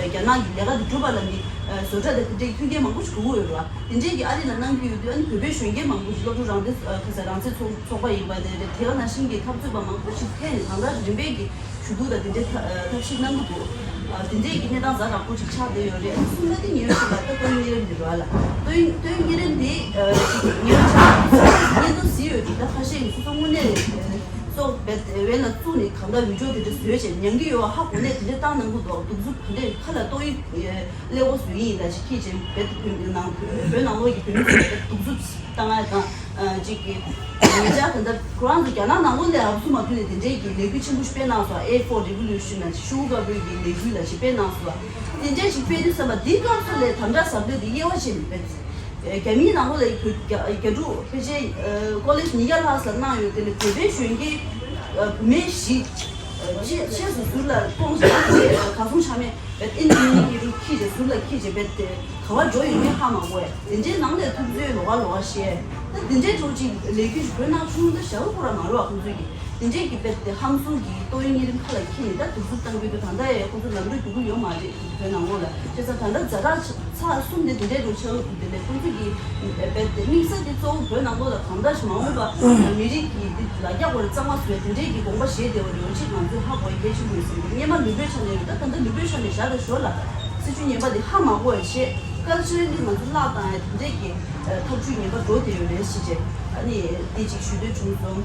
རྒྱ་ནག་གི་ལས་ཀ་དེ་སྒྲུབ་པ་ལ་ནི་བཟོ་གྲྭ་དང་དེ་འདྲས་ཀྱི་མཐུན་རྐྱེན་མང་པོ་ཞིག་དགོས་ཀྱི་ཡོད་རེད་བ། དེ་འདྲས་ཀྱི་ཨ་རི་ལ་གནང་གི་ཡོད་དུས། ཨ་ནི་བོད་པའི་གཞོན་སྐྱེས་མང་པོ་ཞིག་སློབ་ཕྲུག་རང་སྡེ་ཁ་ས་རང་བཙན་ཚོགས་ཚོགས་པ་ཡིན་པ་དེ་རེད། དེ་ག་ནང་བཞིན་གྱི་འཐབ་རྩོད་པ་མང་པོ་ཞིག་ཐད་ནས་གང་ལྟར་རིམ་པས་ཀྱི་ཞུ་གཏུག་དང་དེ་འདྲའི་ཐབས་ཤེས་གནང་གི་འདུག་དེ་འདྲའི་གི་གནས་སྟངས་ཛ་དྲག་པོ་ཅིག་ཆགས་བསྡད་ཡོད་རེད། གསུམ་པ་དེ་ཉེ་རབས་ཤིག་ལ་ད་ཏོག་དབྱིབས་གཉན་རིམས་འདི་རེད་བ་ལ། ཏོག་དབྱིབས་ཏོག་དབྱིབས་གཉན་རིམས་འདི་ཉེ་རབས་ཆགས་སྙན་ཐོ་གཟིགས་ཡོད་དུས། ད་ཁ་ཤས་ཀྱིས་སོ་སོ་དངོས་གནས་སོགས་བེད་བེད་ལ་བཙུགས་ནས་གང་ལྟར་བི་ཌིའོ་དེ་འདྲ་བཟོས་བྱས་མྱང་གི་ཡོད་པ་ཧ་གོ་ནས་དེ་འདྲ་བཏང་གནང་གི་འདུག་གདུག་རྩུབ་ག་འདྲས་ཁ་ལ་ཏོག་དབྱིབས་ཀླད་ཀོར་བཟོས་ཡིན་ལ་ཅིག་ཁྱེད་ཀྱིས་བེད་བོད་ནང་བོད་ནང་ལོགས་ཀྱི་བོད་མི་ཚོ་ལ་གདུག་རྩུབ་བཏང་ཡ་དང་། ཅིག་གི་ཉེ་ཆར་ད་ལྟ་ཁོ་རང་ཚོ་རྒྱ་ནག་ནང་ལོགས་ལ་ཨབ་སུ་མ་ཐུག་ནས་དེ་འདྲའི་གི་ལས་འགུལ་ཆེན་པོ་ཞིག་སྤེལ་གནང་སོང་། ཨེ་ཕོར་རི་ཝོ་ལུ་ཤན་ལ་ཤུ་གུ་དཀར་པོའི་གི་ལས་འགུལ་ལ་ཞིག་སྤེལ་གནང་སོང་། དེ་འདྲ་ཞིག་སྤེལ་དུས་ཙམ་པ་འདི་སྐབས་སུ་ལས་དམ་དྲག་ཟབ་རྒྱས་དེ་དབྱེ་བ་ཕྱེ་ནས་སྤེལ། རྒྱ་མིའི་ནང་ལོགས་ལ་བོད་རྒྱ་རྒྱ་ཕྲུག་ཕལ་ཆེར་ཀོ་ལེཇ་ཉིས་བརྒྱ་ལྷག་ཙམ་གནང་ཡོད། དེ་ལས་བོད་པའི་གཞོན་སྐྱེས་བུད་མེད་བཞི། ཆེ་ཆེ་སུ་ཟུར་ལ་ཁོང་ཚོ་ག་སོང་ཆ་མེད། ཨིན་ཇི་ནི་ཡར་གྱི་རུ་ཁྱེར་བྱས་ཟུར་ལ་ཁྱེར་བྱས་བེད་དེ་ག་བ་འགྲོ་ཡོད་མེད་ཧ་མ་གོ་བས། དེ་འདྲའི་ནང་ལས་ཐུབ་ཚོད་ལོགས་ཀ་ལོགས་ཀ་བཤད། ད་དེ་འདྲའི་འགྲོ་ཅིག་ལས་འགུལ་ཞིག་བོད་ནང་བྱུང་ད་ཞྭ་བོ་ཁོ་ར་མ་རུ་བ་ཁོང་ཚོས་ཀྱི་དེ་འདྲའི་གི་བེད་དེ་ཧམ་བཟུང་གི་ཏོག་དབྱིབས་གཉན་རིམས་ཁ་ལ་འཁྱེར་ནས་ད་གདུག་རྩུབ་བཏང་གི་འདུག་ད་ལྟ་ཡང་ཁོང་ཚོ་ལམ་འགྲོ་རྒྱུག་གི་ཡོད་མ་རེད་བོད་ནང་ལོགས་ལ། བྱས་ཙང་ད་ལྟ་ཛ་དྲག་ཚགས་གསུམ་དེ་དེ་འདྲའི་འགྲོ་ཆགས་འདུག་དེ་ལས་ཁོང་ཚོ་གི་བེད་དེ་དམིགས་ས་དེ་གཙོ་བོ་བོད་ནང་ལོགས་ལ་གང་ལྟར་ཞིག་མ་འོངས་པ་མི་རིགས་ཀྱི་འདི་ལ་རྒྱ་སྐོར་གཙང་མ་བཟོས་དེ་འདྲའི་གི་དགོངས་པ་བཞེས་བསྡད་པ་རེད། འོ་ཅིག་ང་ཚོས་ཧ་གོ་ཡ་གལ་ཆེན་པོ་ཡིན་ཟེར་གི་འདུག་སྔོན་མ་ལུས་པོའི་ཆ་ནས་རེད། ད་ད་ལྟ་ལུས་པོའི་ཆ་ནས་བཞག་ད་ཞོར་ལ་སྲིད་བྱུས་ངན་པ་འདི་ཧ་མ་གོ་བ་བྱས། ཀལ་ཅར་ལི་ང་ཚོ་བརླག་བཏང་ཡ་དེ་འདྲས་ཀྱི་ཐབས་ཇུས་ངན་པ་འགྲོ་བསྡད་ཡོད་རེད་ཟེར་བྱས། ཨ་ནི་འདི་ཅིག་ཞུ་འདོད་བྱུང་སོང་།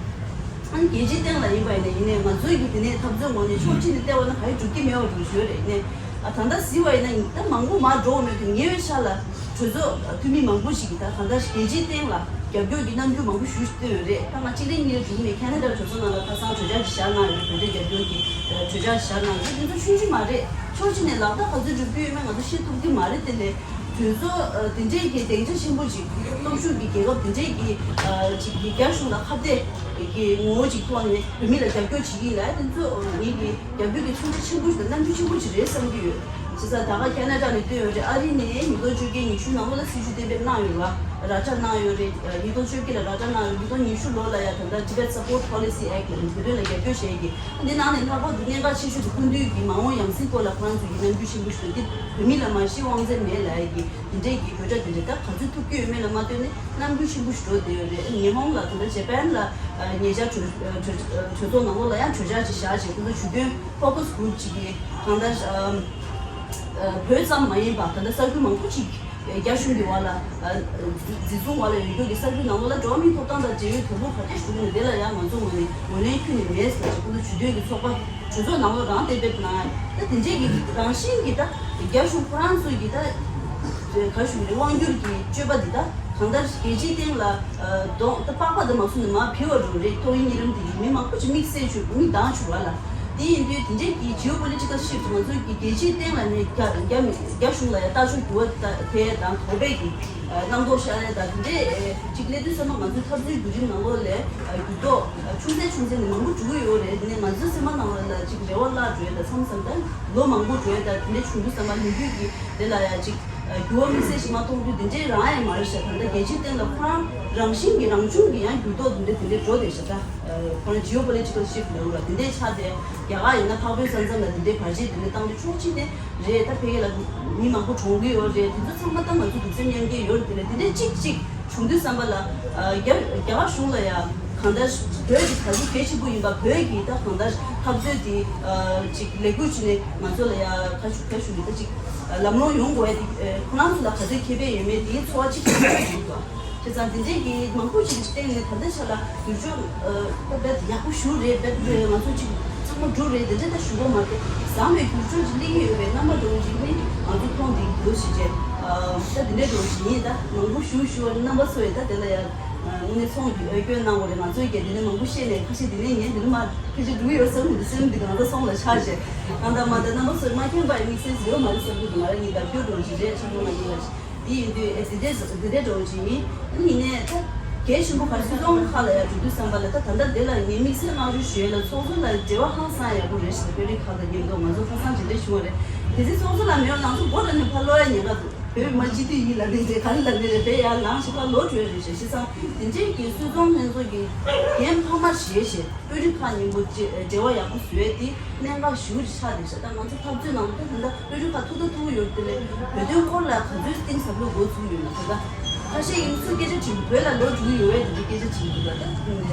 ཨ་ནི་རྒྱལ་སྤྱིའི་སྟེང་ལ་ཡིན་པ་ཡིན་ན་ཡིན་ནའི་ང་ཚོའི་གི་དེ་ནས་འཐབ་རྩོད་ངོས་ནས་ཕྱོགས་གཅིག་ནས་བལྟས་པ་ན་ག་ཡེ་འགྲུབ་ཀྱི་མེད་པ་འགྲོ་ཞོར་རེད། ཡིན་ནའི་ཨ་ད་ལྟ་གཟིགས་པ་ཡིན་ན་ད་མང་པོ་མར་འགྲོ་འོང་མེད་དུས་ཉེ་བའི་ཆར་ལ་གྲོས་ཚོགས་འཐུས་མི་མང་པོ་ཞིག་གིས་ད་གང་ལྟར་རྒྱལ་སྤྱིའི་སྟེང་ལ་རྒྱབ་སྐྱོར་གྱི་རྣམ་འགྱུར་མང་པོ་ཞིག་བཏོན་ཡོད་རེད། ད་ང་གཅིག་རེ་གཉིས་རེ་བསྒྲུགས་ནས་ཁེ་ན་ཌ་གྲོས་ཚོགས་ནང་ལ་ཁ་སང་གྲོས་འཆར་ཅིག་བཞག་གནང་ཡོད། བོད་དོན་རྒྱབ་སྐྱོར་གྱི་གྲོས་འཆར་བཞག་གནང་ཡོད། དེ་ཚོ་ཆུང་ཆུང་མ་རེད། ཕྱོགས་གཅིག་ནས་ལག་བསྟར་ག་ཚོད་འགྲུབ་ཀྱི་ཡོད་མེད་ང་ཚོ་ཤེས་ཐུབ་ཀྱི་མ་རེད། དེ་ལས་གྲོས་ཚོགས་དེ་འདྲས་ཀྱི་སྡིངས་ཆ་ཆེན་པོ་ཅིག་སྟོབས་ཤུགས་ཀྱི་རྒྱལ་ཁབ་དེ་འདྲས་ཀྱི་ཅིག་གི་རྒྱ་གཞུང་ལ་ཁ་གཏད་ཀྱི་ངོ་བོ་ཅིག་ཐོག་ནས་བོད་མི་ལ་རྒྱབ་སྐྱོར་བྱེད་ཀྱི་ཡིན་ལ། དེ་ཚོ་ངེད་ཀྱི་རྒྱབ་སྐྱོར་གྱི་མཚོན་ཆ་ཆེན་པོ་ཞིག་དང་རྣམ་འགྱུར་ཆེན་པོ་ཞིག་རེད་བསམ་གྱི་ཡོད། བྱས་ཙང་ད་ག་ཁེ་ན་ཌ་ནས་བཏོན་ཡོད་རེད། ཨ་རི་ནས་ཉིས་སྟོང་བཅོ་བརྒྱད་ཉི་ཤུ་ནང་ལོགས་ལ་སྲིད་ཇུས་གཏན་འབེབས་གནང་ཡོད་རེད་བ། ར་ཁྲ་གནང་ཡོད་རེད། ཉིས་སྟོང་བཅོ་བརྒྱད་ལ་ར་ཁྲ་གནང་ཡོད། ཉིས་སྟོང་ཉི་ཤུ་ལོ་ལ་ཡ་ད་ལྟ་Tibet Support Policy Act ལ་བོད་དོན་ལ་རྒྱབ་སྐྱོར་བྱེད་ཀྱི། འདི་ནང་ནས་ལྷག་པར་དུ་གནད་འགག་ཆེ་ཤོས་དེ་སྐུ་མདུན་གྱི་མ་འོངས་ཡང་སྲིད་སྐོར་ལ་ཁོ་རང་ཚོ་གི་རྣམ་འགྱུར་ཆེན་པོ་ཞིག་འདུག་འདི་བོད་མི་ལ་མ་གཞི་དབང་ཚད་མེད་ལབ་ཡ་གི་འདི་འདྲས་ཀྱི་གྲོས་འཆར་དེ་འདྲས་ད་ག་ཚོད་ཐུབ་ཀྱི་ཡོད་མེད་ལ་མ་ལྟོས་ནས་རྣམ་འགྱུར་ཆེན་པོ་ཞིག་འགྲོ་བསྡད་ཡོད་རེད། ཉི་ཧོང་ལ་ད་ལྟ་ཇེ་པན་ལ་ཉེ་ཆར་གྲོས་གྲོས་གྲོས་ཚོགས་ནང་ལོགས་ལ་ཡང་གྲོས་འཆར་ཅིག་བཞག་བྱས། ཁོ་ཚོ་ཇུས་འདོན་Focus Group ཅིག་གིས་གང་ལྟར་བོད་ཙམ་མ་ཡིན་པ་ད་ལྟ་ས་ཁུལ་མང་པོ་ཅིག་རྒྱ་གཞུང་གི་འོག་ལ་འཛིན་བཟུང་འོག་ལ་ཡོད་རྒྱུ་གི་ས་ཁུལ་ནང་ལོགས་ལ་འགྲོ་བ་མིའི་ཐོབ་ཐང་དང་འབྲེལ་ཡོད་དོ་ཕོག་ག་འདྲས་ཞུགས་ནས་དེ་ལ་ཡང་ང་ཚོ་ངོས་ནས་ངོས་ལེན་ཁྱོན་ནས་མེད་ཟེར་བྱས། ཁོ་ཚོ་ཇུས་འདོན་གྱི་ཚོགས་པ་གྲོས་ཚོགས་ནང་ལོགས་རང་གཏན་འབེབས་གནང་ཡ་ད་དེ་འདྲས་ཀྱི་རང་བཞིན་གྱི་ད་རྒྱ་གཞུང་ཁོ་རང་ཚོ་གི་ད་ག་ཞུ་རེད། དབང་སྒྱུར་གྱི་སྤྱོད་པ་འདི་ད་གང་ལྟར་རྒྱལ་སྤྱིའི་སྟེང་ལ་གདོང་ད་པགས་པ་དང་མ་སུ་ནས་མར་འཕེལ་བ་རུ་རེད། ཏོག་དབྱིབས་གཉན་རིམས་འདི་ཡིས་མི་མང་པོ་ཅིག་དམིགས་བསལ་ཞུ་མིག་གདངས་ཞུ་བ་ལ། དེ་ཡིན་དུས་དེ་འདྲས་ཀྱི་geopolitical shift ང་ཚོ་གི་རྒྱལ་སྤྱིའི་སྟེང་ལ་ནས་རྒྱ་རྒྱ་རྒྱ་གཞུང་ལ་ཡང་ལྟ་ཕྱོགས་འགྱུར་བ་འཕེལ་དང་དོགས་པའི་གི་རྣམ་རྟོག་ཤར་ཡ་དང་དེ་འདྲས་ཅིག་སླེབས་དུས་ཙམ་པ་ང་ཚོའི་འཐབ་རྩོད་བརྒྱུད་རིམ་ནང་ལོགས་ལ་འགྱུར་ལྡོག་ཆུང་ཚད་ཆུང་ཚད་ནས་མང་པོ་འགྲོ་གི་ཡོད་རེད། དེ་ནས་ང་ཚོའི་སེམས་པ་ནང་ལོགས་ལ་ཅིག་རེ་བ་བརླག་འགྲོ་ཡ་དང་མཚམས་མཚམས་ད་ལོ་མང་པོ་འགྲོ་ཡ་དང་དེ་འདྲས་བྱུང་དུས་ཙམ་པ་ལོ་རྒྱུས་ཀྱི་དེ་ལ་ཡ་ཅིག་འགྱུར་བ་དམིགས་བསལ་ཞིག་མ་མཐོང་དུས་དེ་འདྲའི་རང་ཡང་མ་རེད་ཤག་ད་ལྟ་རྒྱལ་སྤྱིའི་སྟེང་ལ་ཁོ་རང་རང་བཞིན་གྱིས་རང་བྱུང་གིས་ཡང་འགྱུར་ལྡོག་དེ་འདྲ་དེ་འདྲའི་འགྲོ་བསྡད་ཤག་ད་ཁོ་རང་geopolitical shift ལབ་དགོས་ར་དེ་འདྲའི་ཆགས་ཏེ་རྒྱ་གར་ཡིན་ན་འཕགས་བོད་ས་མཚམས་ལ་དེ་འདྲའི་བར་ཆད་དེ་འདྲ་བཏང་དུས་ཕྱོགས་གཅིག་ནས་རེད། ད་ཕ་གི་ལ་མི་མང་པོ་གྲོངས་ཀྱི་ཡོད་རེད། དེ་ཚོ་ཚང་མ་ད་ང་ཚོ་གདུང་སེམས་མཉམ་སྐྱེད་ཡོད་རེད། དེ་ལ་དེ་འདྲའི་གཅིག་གཅིག་བྱུང་དུས་ཙམ་པ་ལ་རྒྱ་རྒྱ་གར་གཞུང་ལ་ཡང་གང་ལྟར་བོད་ཀྱི་དར་རྒྱས་གལ་ཆེན་པོ་ཡིན་པ། བོད་ཀྱི་ད་གང་ལྟར་འཐབ་རྩོད་དེ་ཅིག་ལས་འགུལ་བྱས་ནས་ང་ཚོ་ལ་ཡང་ཁ་ཤུ་ཁ་ཤུ་གི་ད་ཅིག་ལམ་ལྷོང་ཡོང་དགོས་ཡ་དེ་ཁོ་རང་ཚོ་ལ་ག་ཚོད་ཁེ་ཕན་ཡོད་མེད་དེའི་ཚོར་བ་ཅིག་ཡོང་གི་འདུག་བྱས་ཙང་དེ་འདྲས་ཀྱི་མང་པོ་ཞིག་གི་སྟེང་ནས་ད་ལྟའི་ཆ་ལ་འགྱུར་ལྡོག་ད་རྦད་ཡག་པོ་ཞིག་རེད། རྦད་ང་ཚོ་ཅིག་ཚང་མ་འགྲོ་རེད། དེ་འདྲས་ད་ཞུ་གི་མ་རེད། བཟང་བའི་འགྱུར་ལྡོག་ཅིག་སླེབས་ཀྱི་ཡོད་པའི་རྣམ་པ་འདྲ་བོ་ཅིག་ནི་ང་ཚོ་མཐོང་བསྡད་ཀྱི་འདུག་ཟེར་བྱས། ད་དེ་འདྲས་འདྲ་བོ་ཅིག་ཡིན། ད་མང་པོ་ཞུ་ཞུ་བ་རྣམ་པ་ཚོ་ཡིས་ད་དེ་ལ་ཡང་དངོས་གནས་ཚོང་གི་འོས་སྐྱོན་གནང་བ་རེད། ང་ཚོ་ཡིས་དེ་ནས་མང་པོ་བཤད་ནས་ཁ་ཤས་དེ་ནས་ངས་དེ་ནས་མ་ཕལ་ཆེར་འགྲོ་གི་ཡོད་བསམ་གྱི་འདུག་སེམས་འདི་གང་ལྟར་ཚོང་ལ་ཆགས་བྱས། གང་ལྟར་མ་ད་རྣམ་པ་ཚོས་མ་མཁྱེན་པ་ཡི་དམིགས་བསལ་ཡོད་མ་རེད་བསམ་གྱི་འདུག་ང་རང་ཉིད་ལ་སྐྱོ་འགྲོ་བ་ཞིག་རེད། ཆུང་ཆུང་ལ་ཡིན་ལ། དེ་ཡིན་དུས་ཨེ་དེ་འདྲས་དེ་འདྲས་འགྲོ་བ་ཅིག་ཡིན། ཨ་ནི་ཡིན་ནའི་ད་གལ་ཆེན་པོ་ག་སྲིད་སྐྱོང་ཁག་ལ་ཡང་འགྲོ་དུས་ཙམ་པ་ལ་ད་ད་ལྟ་དེ་ལ་ངས་དམིགས་བསལ་བསྔགས་བརྗོད་ཞུ་ཡས་ལ་ཚོགས་གཙོ་ལ་འབྲེལ་བ་ཧང་སང་ཡག་པོ་རེད་ཞེས་དཔོན་རིགས་ཁག་དང་མཉམ་དུ་ང་ཚོ་ཁ་སང་ཇི་འདྲས་བྱུང་བ་རེད། དེ་ཚེ་ཚོགས་གཙོ་ལ་མེད་པ་ང་ཚོ་སྒོ་འགྲམ་ནས་ཕར་ལོག་ཡ་ཉེན་ཁ་འདུག་བོད་མི་སྤྱི་འཐུས་ཡིན་ལབ་ནས་རེད། ག་རེ་ལབ་ནས་རེད། བོད་ཡར་ལངས་ཞེས་པ་ལོ་གྲོལ་རེད་ཤག་བྱས་ཙང་དེ་འདྲའི་གི་སུད་ཚོང་ལྷན་ཚོགས་ཀྱི་འགན་འཕར་མ་བཞེས་བྱས་དཔོན་རིགས་ཁག་མཉམ་པོ་བཅས་འབྲེལ་བ་ཡག་པོ་བཟོས་ཏེ་གནད་འགག་ཞེ་པོ་ཅིག་ཆགས་བསྡད་ཤག་ད་ང་ཚོ་འཐབ་རྩོད་ནང་དུ་ད་ལྟ་དཔོན་རིགས་ཁག་ཐུག་ད་ཐུག་ཡོད་དེ་ལས་བོད་དོན་སྐོར་ལ་ག་ཚོད་གཏིང་ཟབ་ལོ་འགོ་ཚུགས་ཡོད་ན། ད་ལྟ་ཁ་ཤས་ཀྱིས་སུ་སྐད་ཆ་དྲིས་འདུག་བོད་ལ་ལོ་དྲུག་ཡོད་པས་དེ་འདྲའི་སྐད་ཆ་དྲིས་འདུག་ད་ལྟ་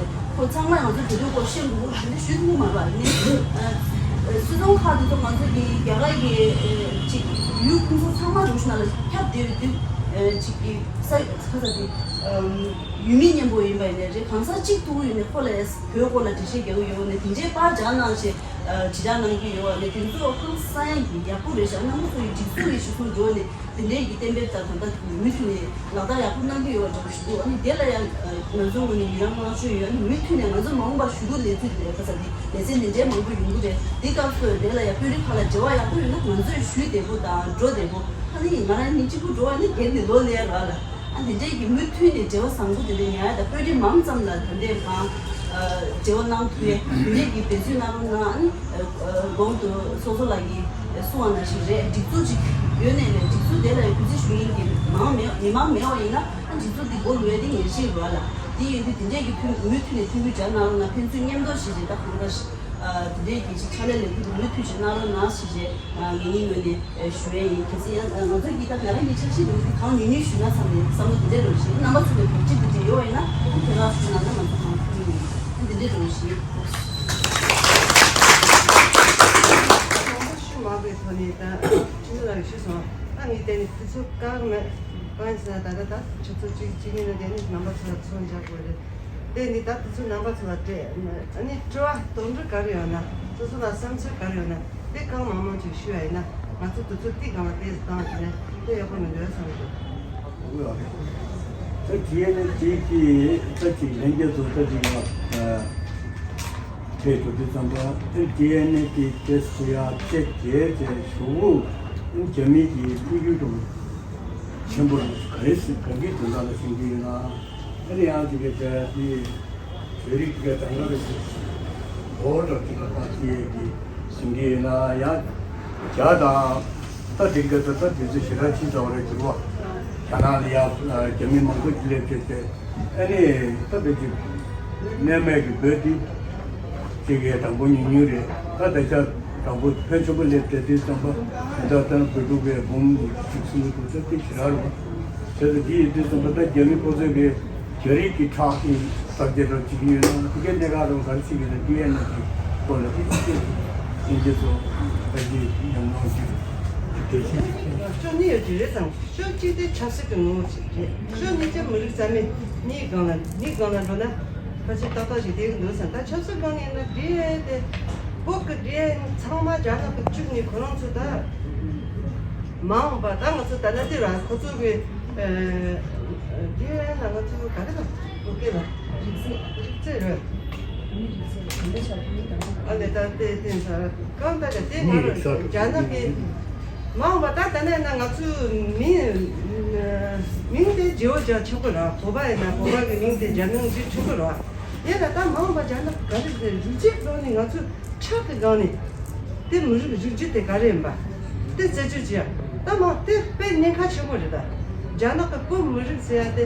ཁོ་ཚང་མས་ང་ཚོ་བོད་དོན་སྐོར་ཤེས་དགོས་དེ་འདྲ་ཞུ་ཐུབ་མ་རེད་པ། ནས་སུད་ཚོང་ཁག་དེ་ཚོ་ང་ཚོ་གི་རྒྱ་གར་གྱི་ཅིག་ཡུལ་ཁོངས་ཚང་མ་རུ་ཤི་ན་ལ་ཁྱབ་བསྡད་པའི་དུས་ཅིག་གི་ས་ཁ་ས་དེ་ཡུལ་མི་མཉམ་པོ་ཡིན་པ་ཡིན་ནའི་རེད། གང་ཟག་གཅིག་ཐུག་ཡོད་ནས་ཁོ་ལ་བོད་སྐོར་ལ་འགྲེལ་བཤད་རྒྱག་གི་ཡོད་ནས་དེ་འདྲའི་པར་སྦྱར་གནང་ཞེས་དྲིལ་བསྒྲགས་གནང་གི་ཡོད་ནས་དེ་ཚོ་ཧང་སང་ཡ་གི་ཡག་པོ་རེད་ཤག་རྣམ་པ་ཚོ་ཡི་སྒྲིག་འཛུགས་ཡི་གཞི་བཟུང་འགྲོ་ནས། དེ་འདྲའི་གི་གཏན་འབེབས་དང་ད་ལྟ་མུ་མཐུད་ནས་ལག་བསྟར་ཡག་པོ་གནང་གི་ཡོད་པ་འདྲ་བོ་ཞིག་འདུག་ཨ་ནི་དེ་ལ་ཡང་ང་ཚོའི་ངོས་ནས་ཡི་རང་བསྔགས་བརྗོད་ཡོད། ཨ་ནི་མུ་མཐུད་ནས་ང་ཚོ་མ་འོངས་པར་ཞུ་གཏུག་ལས་ཚུལ་དེ་ཁ་ཚ་དེ་ལེ་ཚན་དེ་འདྲའི་མང་པོ་ཡོང་གི་རེད། དེ་སྐབས་སུ་དེ་ལ་ཡང་དཔོན་རིགས་ཁག་ལ་འབྲེལ་བ་ཡག་པོ་ཡོད་ན་ང་ཚོས་ཞུས་བདེ་པོ་དང་འགྲོ་བདེ་པོ། ཨ་ནི་ང་རང་ཉིད་གཅིག་པུ་འགྲོ་བ་ནི་སྒེར་ནས་ལོ་ལས་རག་ལ། ཨ་དེ་འདྲའི་གི་མུ་མཐུད་ནས་འབྲེལ་བ་བཟང་པོ་དེ་འདྲ་ཉར་ཡ་དང་དཔོན་རིགས་མང་ཙམ་ལ་ད་ལྟའི་གང་འབྲེལ་བ་གནང་ཐུབ་ཡས་དེ་འདྲའི་གི་འབད་བརྩོན་གནང་རོགས་གནང་། ཨ་ནི། གོང་དུ་སོ་སོ་ལགས་ཀྱིས་གསུངས་པ་ནང་བཞིན་རེད། སྒྲིག་འཛུགས་ཅིག་ཡོད་ནས་ལས་སྒྲིག་འཛུགས་དེ་ལ་གུས་བརྩི་ཞུ་མཁན་གྱི་མང་མེད་མི་མང་མེད་པ་ཡིན་ན་ཨ་སྒྲིག་འཛུགས་འདི་སྒོ་ལུས་ཡ་དེ་ངེས་ཤེས་རེད་ལ། དེ་ཡིན་དུས་དེ་འདྲས་ཀྱི་མཐུན་མུ་མཐུད་ནས་མཐུན་འགྱུར་སྦྱར་གནང་རོགས་གནང་། ཕན་ཚུན་མཉམ་དུ་ཞིག་རེད། ད་གང་ལྟར་དེ་འདྲས་ཀྱི་ཅིག་ཕྱག་ལས་ལས་ཁུར་དེ་མུ་མཐུད་ཞིག་གནང་རོགས་གནང་ཞེས་བྱས་ངེད་གཉིས་ངོས་ནས་ཞུ་ཡ་ཡིན། གལ་སྲིད་ཡང་ང་ཚོ་གིས་ད་ང་རང་གི་འཆར་གཞི་འདི་གང་ཉུང་ཉུང་ཞུས་ན་བསམ་ནས་བསམ་བློ་འདི་འདྲས་རེད་ཞེས་རྣམ་པ་ཚོ་ལ་གོ་སྒྲིག་འདི་འདྲས་ཡོད་པ་ཡིན་ན་ཨ་དེ་ག་ཞུས་ན་ན་ང་ཚོ་གང་ཐུབ་ཡིན། ཨ་འདི་འདྲས་རེད་ཞེས། ཞུ་མ་དགོས་ཐོག་ནས་ད་ཁྲིམས་ལ་ཞུས་སོང་། ད་ངས་བལྟས་ནས་དུས་ཚོད་བཀག་མེད། གང་ཡིན་ཟེར་ན་ད་ལྟ་ད་ཆུ་ཚོད་གཅིག་གཅིག་ཉིན་ནས་བསྡད་ནས་རྣམ་པ་ཚོ་ལ་ཚོན་འཇགས་དགོས་རེད། དེ་ནི་ད་དུས་ཚོད་རྣམ་པ་ཚོ་ལ་སྤྲད། ཨ་ནི་དྲི་བ་དོགས་འདྲི་ག་རེ་ཡོད་ན་སོ་སོ་ལ་བསམ་ཚུལ་ག་རེ་ཡོད་ན་དེ་གང་མང་མང་ཅིག་ཞུ་ཡ་ཡིན་ན་ང་ཚོ་དུས་ཚོད་དེ་གང་ལ་དེ་བཏང་བྱས་ནས་དེ་ཡག་པོ་མི་འདུག་བསམ་འདུག་ད་ཊི་ཨེན་ཨེལ་ཨེཕ་གི་ད་ཅིག་ལྷན་རྒྱས་ཚོ་ད་ཅིག་ཡང་ཕེབས་འགྲོ་དུས་ཙམ་པ་ཨེ་ཊི་ཨེན་ཨེཕ་གི་ཏེ་སུ་ཡ་ཚེ་རྒྱལ་ཚེ་ཞུ་བོ་རྒྱ་མི་གི་ཕྲུ་གུ་དང་ཆེན་པོ་ལ་ག་རེ་ཟེར་ག་གི་དོན་དག་ལ་ཤེས་ཀྱི་ཡོད་ན་ཨེ་ནི་ཡང་ཅིག་གི་ཏེ་དེ་བོད་རིགས་ཀྱི་གྲངས་ཀ་རེ་ཞིག་འོ་འདྲ་ཅིག་ལ་ད་ཅི་ཡས་ཀྱི་ཟིན་གྱི་ཡོད་ན་ཡང་རྒྱ་དང་ད་དེ་ག་ད་ད་དེ་ཚོ་ཞེ་དྲག་ཅི་ཙམ་རེད་གྱུར་པ། རྒྱ་ནག་ལ་ཡ་རྒྱ་མི་མང་པོ་ཅིག་སླེབས་བྱས་ཏེ་ཨ་ནི་ད་དེ་ཅིག་གནས་མེད་ཀྱི་བོད་འདི་ཅིག་གི་དང་པོ་ཉུང་ཉུང་རེད། ད་དེ་ཆ་དང་པོ་ཕལ་ཆེན་པོ་སླེབས་བསྡད་དུས་ཙམ་པ་དེ་འདྲ་ད་བོད་ཕྲུག་གི་འབུམ་གཅིག་གསུམ་གྱི་དུས་ཚོད་དེ་ཞེ་དྲག་རེད་བ། བྱས་ཙང་འདི་ཡིན་དུས་ཙམ་པ་ད་རྒྱ་མི་ཁོ་ཚོས་གི་རྒྱ་རིགས་ཀྱི་ཁྲག་གི་གསར་བརྗེ་རོགས་བྱེད་ཀྱི་ཡོད་ན་དེ་གའི་གནད་འགག་རོགས་ག་རེ་བྱེད་ཀྱི་ན་ཏི་ཨེན་ཨེཕ་གི་སྐོར་ལ་དེ་ཅི་ཅི་ཡིན་རྒྱུ་ཚོ་ད་ཅི་ཉམས་མྱོང་ཅིག་དེ་བཞིན་ཕྱོགས་གཉིས་ཡོད་ཀྱི་རེད་དང་། ཕྱོགས་གཅིག་དེ་ཆབ་སྲིད་ཀྱི་ངོ་བོ་ཅིག་རེད། ཕྱོགས་གཉིས་ཀྱི་མི་རིགས་རྩ་མེད་གཉིས་སྒང་ལ་གཉིས་སྒང་ལ་འགྲོ་ན་ཕལ་ཆེར་ཏག་ཏག་ཞིག་བསྡད་ཀྱི་འདུག་བསམ། ད་ཆབ་སྲིད་སྒང་ནས་ཡིན་ན་ཏི་ཨེན་ཨེཕ་དེ་བོད་ཀྱི་ཏི་ཨེན་ཨེཕ་ཚང་མ་རྒྱ་ནག་གི་བཅུག་ནས་ཁོ་རང་ཚོ་ད་མ་འོངས་པ་ད་ང་ཚོ་ད་ལྟ་དེ་ར་ཁོ་ཚོ་གི་ཨ་ཏི་ཨེན་ཨེཕ་ལ་ང་ཚོ་ག་རེ་དང་བོད་སྐད་ལ་རིག་རྩལ་རིག་རྩལ་རེད། ཨ་ལས་ད་ལྟའི་བསྟན་ས་གང་ལྟར་ཀྱང་དེ་ང་རང་རྒྱ་ནག་གི་མ་འོངས་པ་ད་ད་ནས་ན་ང་ཚོའི་མིང་མིང་དེ་བརྗེ་བོ་རྒྱག་ཆོག་གི་རེད། བོད་པ་ཡིན་ན་བོད་པ་གི་མིང་དེ་རྒྱ་མིང་བརྗེ་ཆོག་གི་རེད། ཡིན་ན་ད་མ་འོངས་པ་རྒྱ་ནག་ག་རེ་ཟེར་རིགས་རྒྱུད་སྒང་ནས་ང་ཚོ་ཁྲག་གི་སྒང་ནས་དེ་མི་རིགས་རིགས་རྒྱུད་དེ་ག་རེ་ཡིན་པ་དེ་རྩད་གཅོད་བྱེད་ཡ་ད་མ་དེ་དཔེ་ཉེན་ཁ་ཆེན་པོ་རེད། ད་རྒྱ་ནག་གི་བོད་མི་རིགས་ཟེར་ཡ་དེ་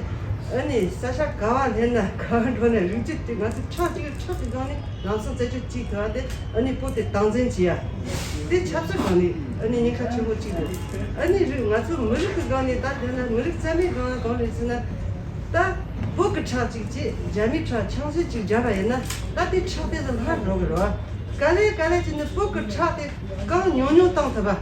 ཨ་ནི་ས་ཆ་ག་བ་སླེབས་ན་ག་བ་འགྲོ་ན་རིགས་རྒྱུད་དེ་ང་ཚོ་ཁྲག་གཅིག་ཁྲག་གི་སྒང་ནས་ལམ་སང་རྩད་གཅོད་བྱེད་ཐུབ་པ་དེ་ཨ་ནི་བོད་དེ་སྟངས་འཛིན་བྱེད་ཡ། དེ་ཆབ་སྲིད་སྒང་ནས་ཨ་ནི་ཉེན་ཁ་ཆེན་པོ་གཅིག་རེད། ཨ་ནི་རིགས་ང་ཚོ་མི་རིགས་ཀྱི་སྒང་ནས་ད་དེ་ན་མི་རིགས་རྩ་མེད་སྒང་ལ་གང་རེད་ཟེར་ན། ད་བོད་ཀྱི་ཁྲག་གཅིག་བྱས་རྒྱ་མིའི་ཁྲག་ཆང་སོས་གཅིག་བརྒྱབ་པ་ཡིན་ན་ད་དེ་ཁྲག་དེ་ལ་སླར་འགྲོ་གི་རེད་བ། ག་ལེ་ག་ལེ་བྱས་ནས་བོད་ཀྱི་ཁྲག་དེ་གང་ཉུང་ཉུང་བཏང་ཐུབ་པ།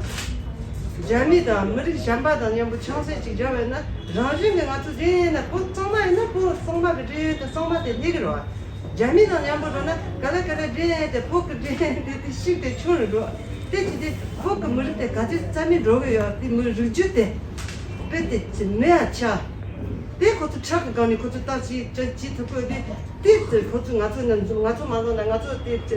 རྒྱ་མི་དང་མི་རིགས་གཞན་པ་དང་མཉམ་པོ་ཆང་སོས་གཅིག་བརྒྱབ་པ་ཡིན་ན་རང་བཞིན་གྱིས་ང་ཚོ་རེད་ན་བོད་གཙང་མ་ཡིན་ན་བོད་གཙང་མ་གི་རེད་དེ་གཙང་མ་དེ་སླེབས་ཀྱི་རེད་བ། རྒྱ་མི་དང་མཉམ་པོ་འགྲོ་ན་ག་ལེ་ག་ལེ་འདྲེ་དེ་བོད་ཀྱི་འདྲེ་དེ་དེ་ཤིག་དེ་ཆུང་རུ་འགྲོ། དེ་ཅི་དེ་བོད་ཀྱི་མི་རིགས་དེ་ག་ཚོད་རྩ་མེད་འགྲོ་གི་ཡོད་དེ་མི་རིགས་རྒྱུད་དེ་དཔེ་དེ་ཅི་མེད་ཡ་ཆ། དེ་ཁོ་ཚོ་ཁྲག་གི་སྒང་ནས་ཁོ་ཚོ་ལྟ་ཅི་ཅི་ཅི་ཐུབ་གོ་དེ་དེ་ཁོ་ཚོ་ང་ཚོ་ན་ང་ཚོ་མ་ལོ་ན་ང་ཚོ་དེ་ཁྱེད་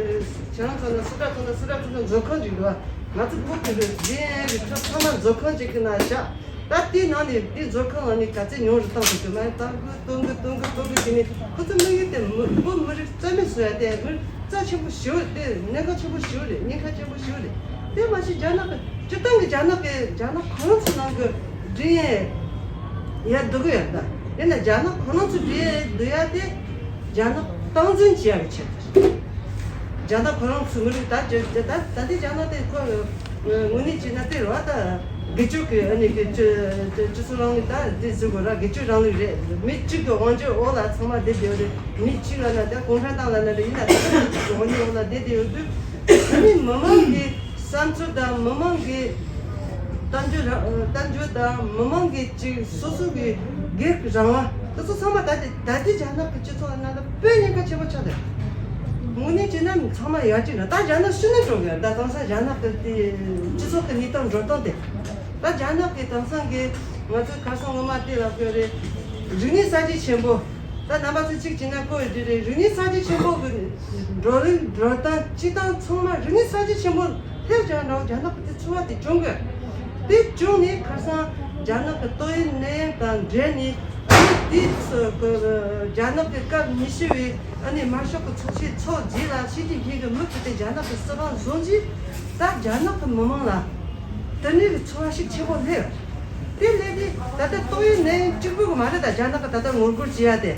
རང་ཚོ་ན་སུ་དྲ་ཚོ་ན་སུ་དྲ་ཚོ་ན་མཛོད་ཁང་ཅིག་འགྲོ། ང་ཚོ་བོད་ཀྱི་རིགས་རྒྱུད་ཁྲག་ཚང་མ་མཛོད་ཁང་ཅིག་གི་ནང་བཞག་ད་དེའི་ནང་ནས་དེ་མཛོད་ཁང་ནང་ནས་ག་ཚད་ཉུང་རུ་བཏང་ཐུབ་ཀྱི་མ་རེད། གཏོང་གི་གཏོང་གི་གཏོང་གི་གཏོང་གི་བྱས་ནས་ཁོ་ཚོ་དམིགས་ཡུལ་དེ་མི་བོད་མི་རིགས་རྩ་མེད་བཟོ་ཡ་དེ་མི་རྩ་ཆེན་པོ་ཞེ་པོ་དེ་གནད་འགག་ཆེན་པོ་ཞེ་པོ་རེད། ཉེན་ཁ་ཆེན་པོ་ཞེ་པོ་རེད། དེ་མ་གཞི་རྒྱ་ནག་གི་སྤྱིར་བཏང་གི་རྒྱ་ནག་གི་རྒྱ་ནག་གང་ཚོ་ནང་གི་ འདྲེན་ཡ་འདུག་གི་ཡོད་ད། ཡིན་ན་རྒྱ་ནག་ཁོ་རང་ཚོ་འདྲེན་ཡ་འདུག་ཡ་དེ་རྒྱ་ནག་སྟངས་འཛིན་བྱེད་ཡ་གི་ཆེད་དུ། རྒྱ་ནག་ཁོ་རང་ཚོ་མི་རིགས་ད་ད་ད་ལྟའི་རྒྱ་ནག་དེ་ཁོ་དངོས་གནས་བྱས་ན་དེ་རེད་བ། ད་སྒེར་གཅོད་ཀྱི་ཨ་ནི་གི་སྤྱི་སྤྱི་ཚོགས་རིང་ལུགས་ད་དེ་ཟེར་དགོས་ར། སྒེར་གཅོད་རིང་ལུགས་རེད། མི་གཅིག་གི་དབང་སྒྱུར་འོག་ལ་ཚང་མ་བསྡད་བསྡད་ཡོད་རེད། མི་གཅིག་ལ་ན་དེ་གུང་ཁྲན་ཏང་ལ་ན་རེད། ཡིན་ན་ད་ལྟ་མི་གཅིག་གི་དབང་སྒྱུར་འོག་ལ་བསྡད་བསྡད་ཡོད་དུས། ཨ་ནི་མི་མང་གི་བསམ་ཚུལ་དང་མི་མང་གི་གཏམ་བརྗོད་རང་གཏམ་བརྗོད་དང་མི་མང་གི་ཅིག་སོ་སོ་གི་སྒེར་གྱི་རང་དབང་དེ་ཚོ་ཚང་མ་ད་ལྟ་ད་ལྟའི་རྒྱ་ནག་གི་སྤྱི་ཚོགས་ནང་ལ་དཔེ་ཉེན་ཁ་ཆེན་པོ་ཆགས་འདུག་དངོས་གནས་བྱས་ན་ཚང་མ་ཡར་རྒྱས་འགྲོ། ད་རྒྱ་ནག་ཕྱི་ནང་འགྲོ་གི་ཡོད། ད་དེང་སང་རྒྱ་ནག་གི་དེ་སྤྱི་ཚོགས་ཀྱི་གནས་སྟངས་འགྲོ་སྟངས་དེ། ད་རྒྱ་ནག་གི་དེང་སང་གི་ང་ཚོའི་ཁ་སང་སྔོན་མ་དེ་ལ་བཀོད་རེད། རིག་གནས་གསར་བརྗེ་ཆེན་པོ། ད་རྣམ་པ་ཚོས་གཅིག་བྱས་ན་གོ་ཡི་འདྲ་རེད། རིག་གནས་གསར་བརྗེ་ཆེན་པོ་གི་འགྲོ་ལུགས་འགྲོ་སྟངས་སྤྱི་བཏང་ཚང་མ་རིག་གནས་གསར་བརྗེ་ཆེན་པོ་སླེབས་ཀྱང་འདྲ་བོ་རྒྱ་ནག་གི་དེ་ཚོར་བ་དེ་བྱུང་གི། དེ་བྱུང་ནས་ཁ་སང་རྒྱ་ནག་གི་ཏོག་དབྱིབས་ནད་ཡམས་དང་འབྲེལ་ནས་ཨ་ནི་དེ་ཚོ་གི་རྒྱ་ནག་གི་སྐབས་ཉི་ཤུ་བའི་ཨ་ནི་དམར་ཤོག་གི་ཚོགས་ཆེན་ཚོགས་རྗེས་ལ་ཞི་ཅིན་ཕིང་གི་མི་ཁྲིད་དེ་རྒྱ་ནག་གི་སྲིད་དབང་བཟུང་རྗེས་ད་རྒྱ་ནག་གི་མི་མང་ལ་དེ་འདྲའི་གི་ཚོར་བ་ཞིག་ཆེན་པོ་སླེབས། དེ་སླེབས་དུས་ད་ལྟ་ཏོག་དབྱིབས་ནད་ཡམས་གཅིག་པུ་གི་མ་རེད། ད་རྒྱ་ནག་གི་ད་ལྟ་ངོ་རྒོལ་བྱེད་ཡ་དེ།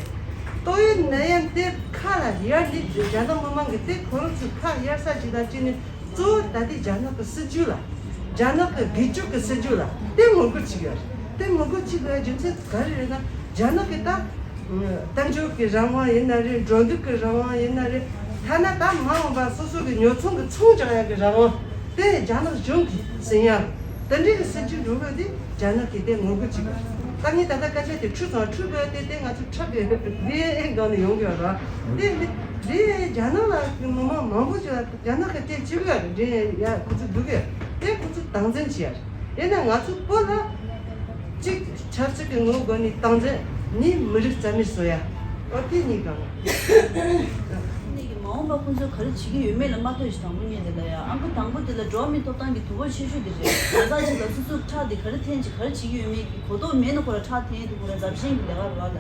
ཏོག་དབྱིབས་ནད་ཡམས་དེ་ཁ་ལ་ཡར་ནི་རྒྱ་ནག་མི་མང་གི་དེ་ཁོ་རང་ཚོའི་ཁ་ཡར་ས་ཅིག་དང་གཅིག་ནི་གཙོ་བོ་ད་ལྟའི་རྒྱ་ནག་གི་སྲིད་ཇུས་ལ། རྒྱ་ནག་གི་སྒེར་གཅོད་ཀྱི་སྲིད་ཇུས་ལ་དེ་ངོ་རྒོལ་བྱེད་ཀྱི་ཡོད་རེད། དེ་ངོ་རྒོལ་བྱེད་དགོས་རྒྱུ་མཚན་ག་རེ་རེད་ན། རྒྱ་ནག་གི་ད་དཔལ་འབྱོར་གྱི་རང་དབང་ཡིན་ན་རེད། འགྲོ་འདུག་གི་རང་དབང་ཡིན་ན་རེད། ཐ་ན་ད་མ་འོངས་པ་སོ་སོ་གི་ཉོ་ཚོང་གི་ཚོང་རྒྱག་ཡག་གི་རང་དབང་དེ་རྒྱ་ནག་གཞུང་གིས་ཟིན་ཡག་དེ་འདྲའི་གི་སྲིད་ཇུས་འགྲོ་དགོས་དེ་རྒྱ་ནག་གིས་དེ་ངོ་རྒོལ་བྱེད་དགོས། ད་ངས་ད་ལྟ་སྐད་ཆ་དེ་འཁྲུལ་སོང་། འཁྲུལ་དགོས་དེ་དེ་ང་ཚོ་ཁྲག་གི་ཌི་ཨེན་ཨེ་སྒང་ནས་ཡོང་གི་ཡོད་རེད། དེ་དེ་རྒྱ་ནག་ལ་མི་མང་མང་པོ་ཞིག་ལ་རྒྱ་ནག་གིས་དེ་བྱེད་དགོས་རེད། འདྲེན་ཡ་ཁོ་ཚོ་འདུག་གི། དེ་ཁོ་ཚོ་སྟངས་འཛིན་བྱེད་ཡ་རེད། ཡིན་ན་ང་ཚོ་བོད་ལ་གཅིག་ཆབ་སྲིད་ཀྱི་ངོ་བོ་སྒོ་ནས་སྟངས་འཛིན། གཉིས་མི་རིགས་རྩ་མེད་བཟོ་ཡ། ཨོ་དེ་གཉིས་གང་། ནས་ཀྱི་མ་འོངས་པ་ཁོང་ཚོས་ག་རེ་བྱེད་ཀྱི་ཡོད་མེད་ལ་མ་ལྟོས་ཤིག་དང་པོ་ཉིད་དེ་ལ་ཡ། ཨང་ཀི་དང་པོ་དེ་ལ་འགྲོ་བ་མིའི་ཐོབ་ཐང་གི་དོ་ཕོག་ཆེ་ཤོས་དེ་རེད། གང་ཟག་ཅིག་ལ་སོ་སོ་ཁྲག་དེ་ག་རེ་འཐེན་ཅིག་ག་རེ་བྱེད་ཀྱི་ཡོད་མེད་ཀྱི་གོ་རྟོགས་མེད་ན་ཁོ་རང་ཁྲག་འཐེན་དེ་ཁོ་རང་རྫབ་ཆེན་གྱི་ལས་ཀ་རེད་བ་ལ།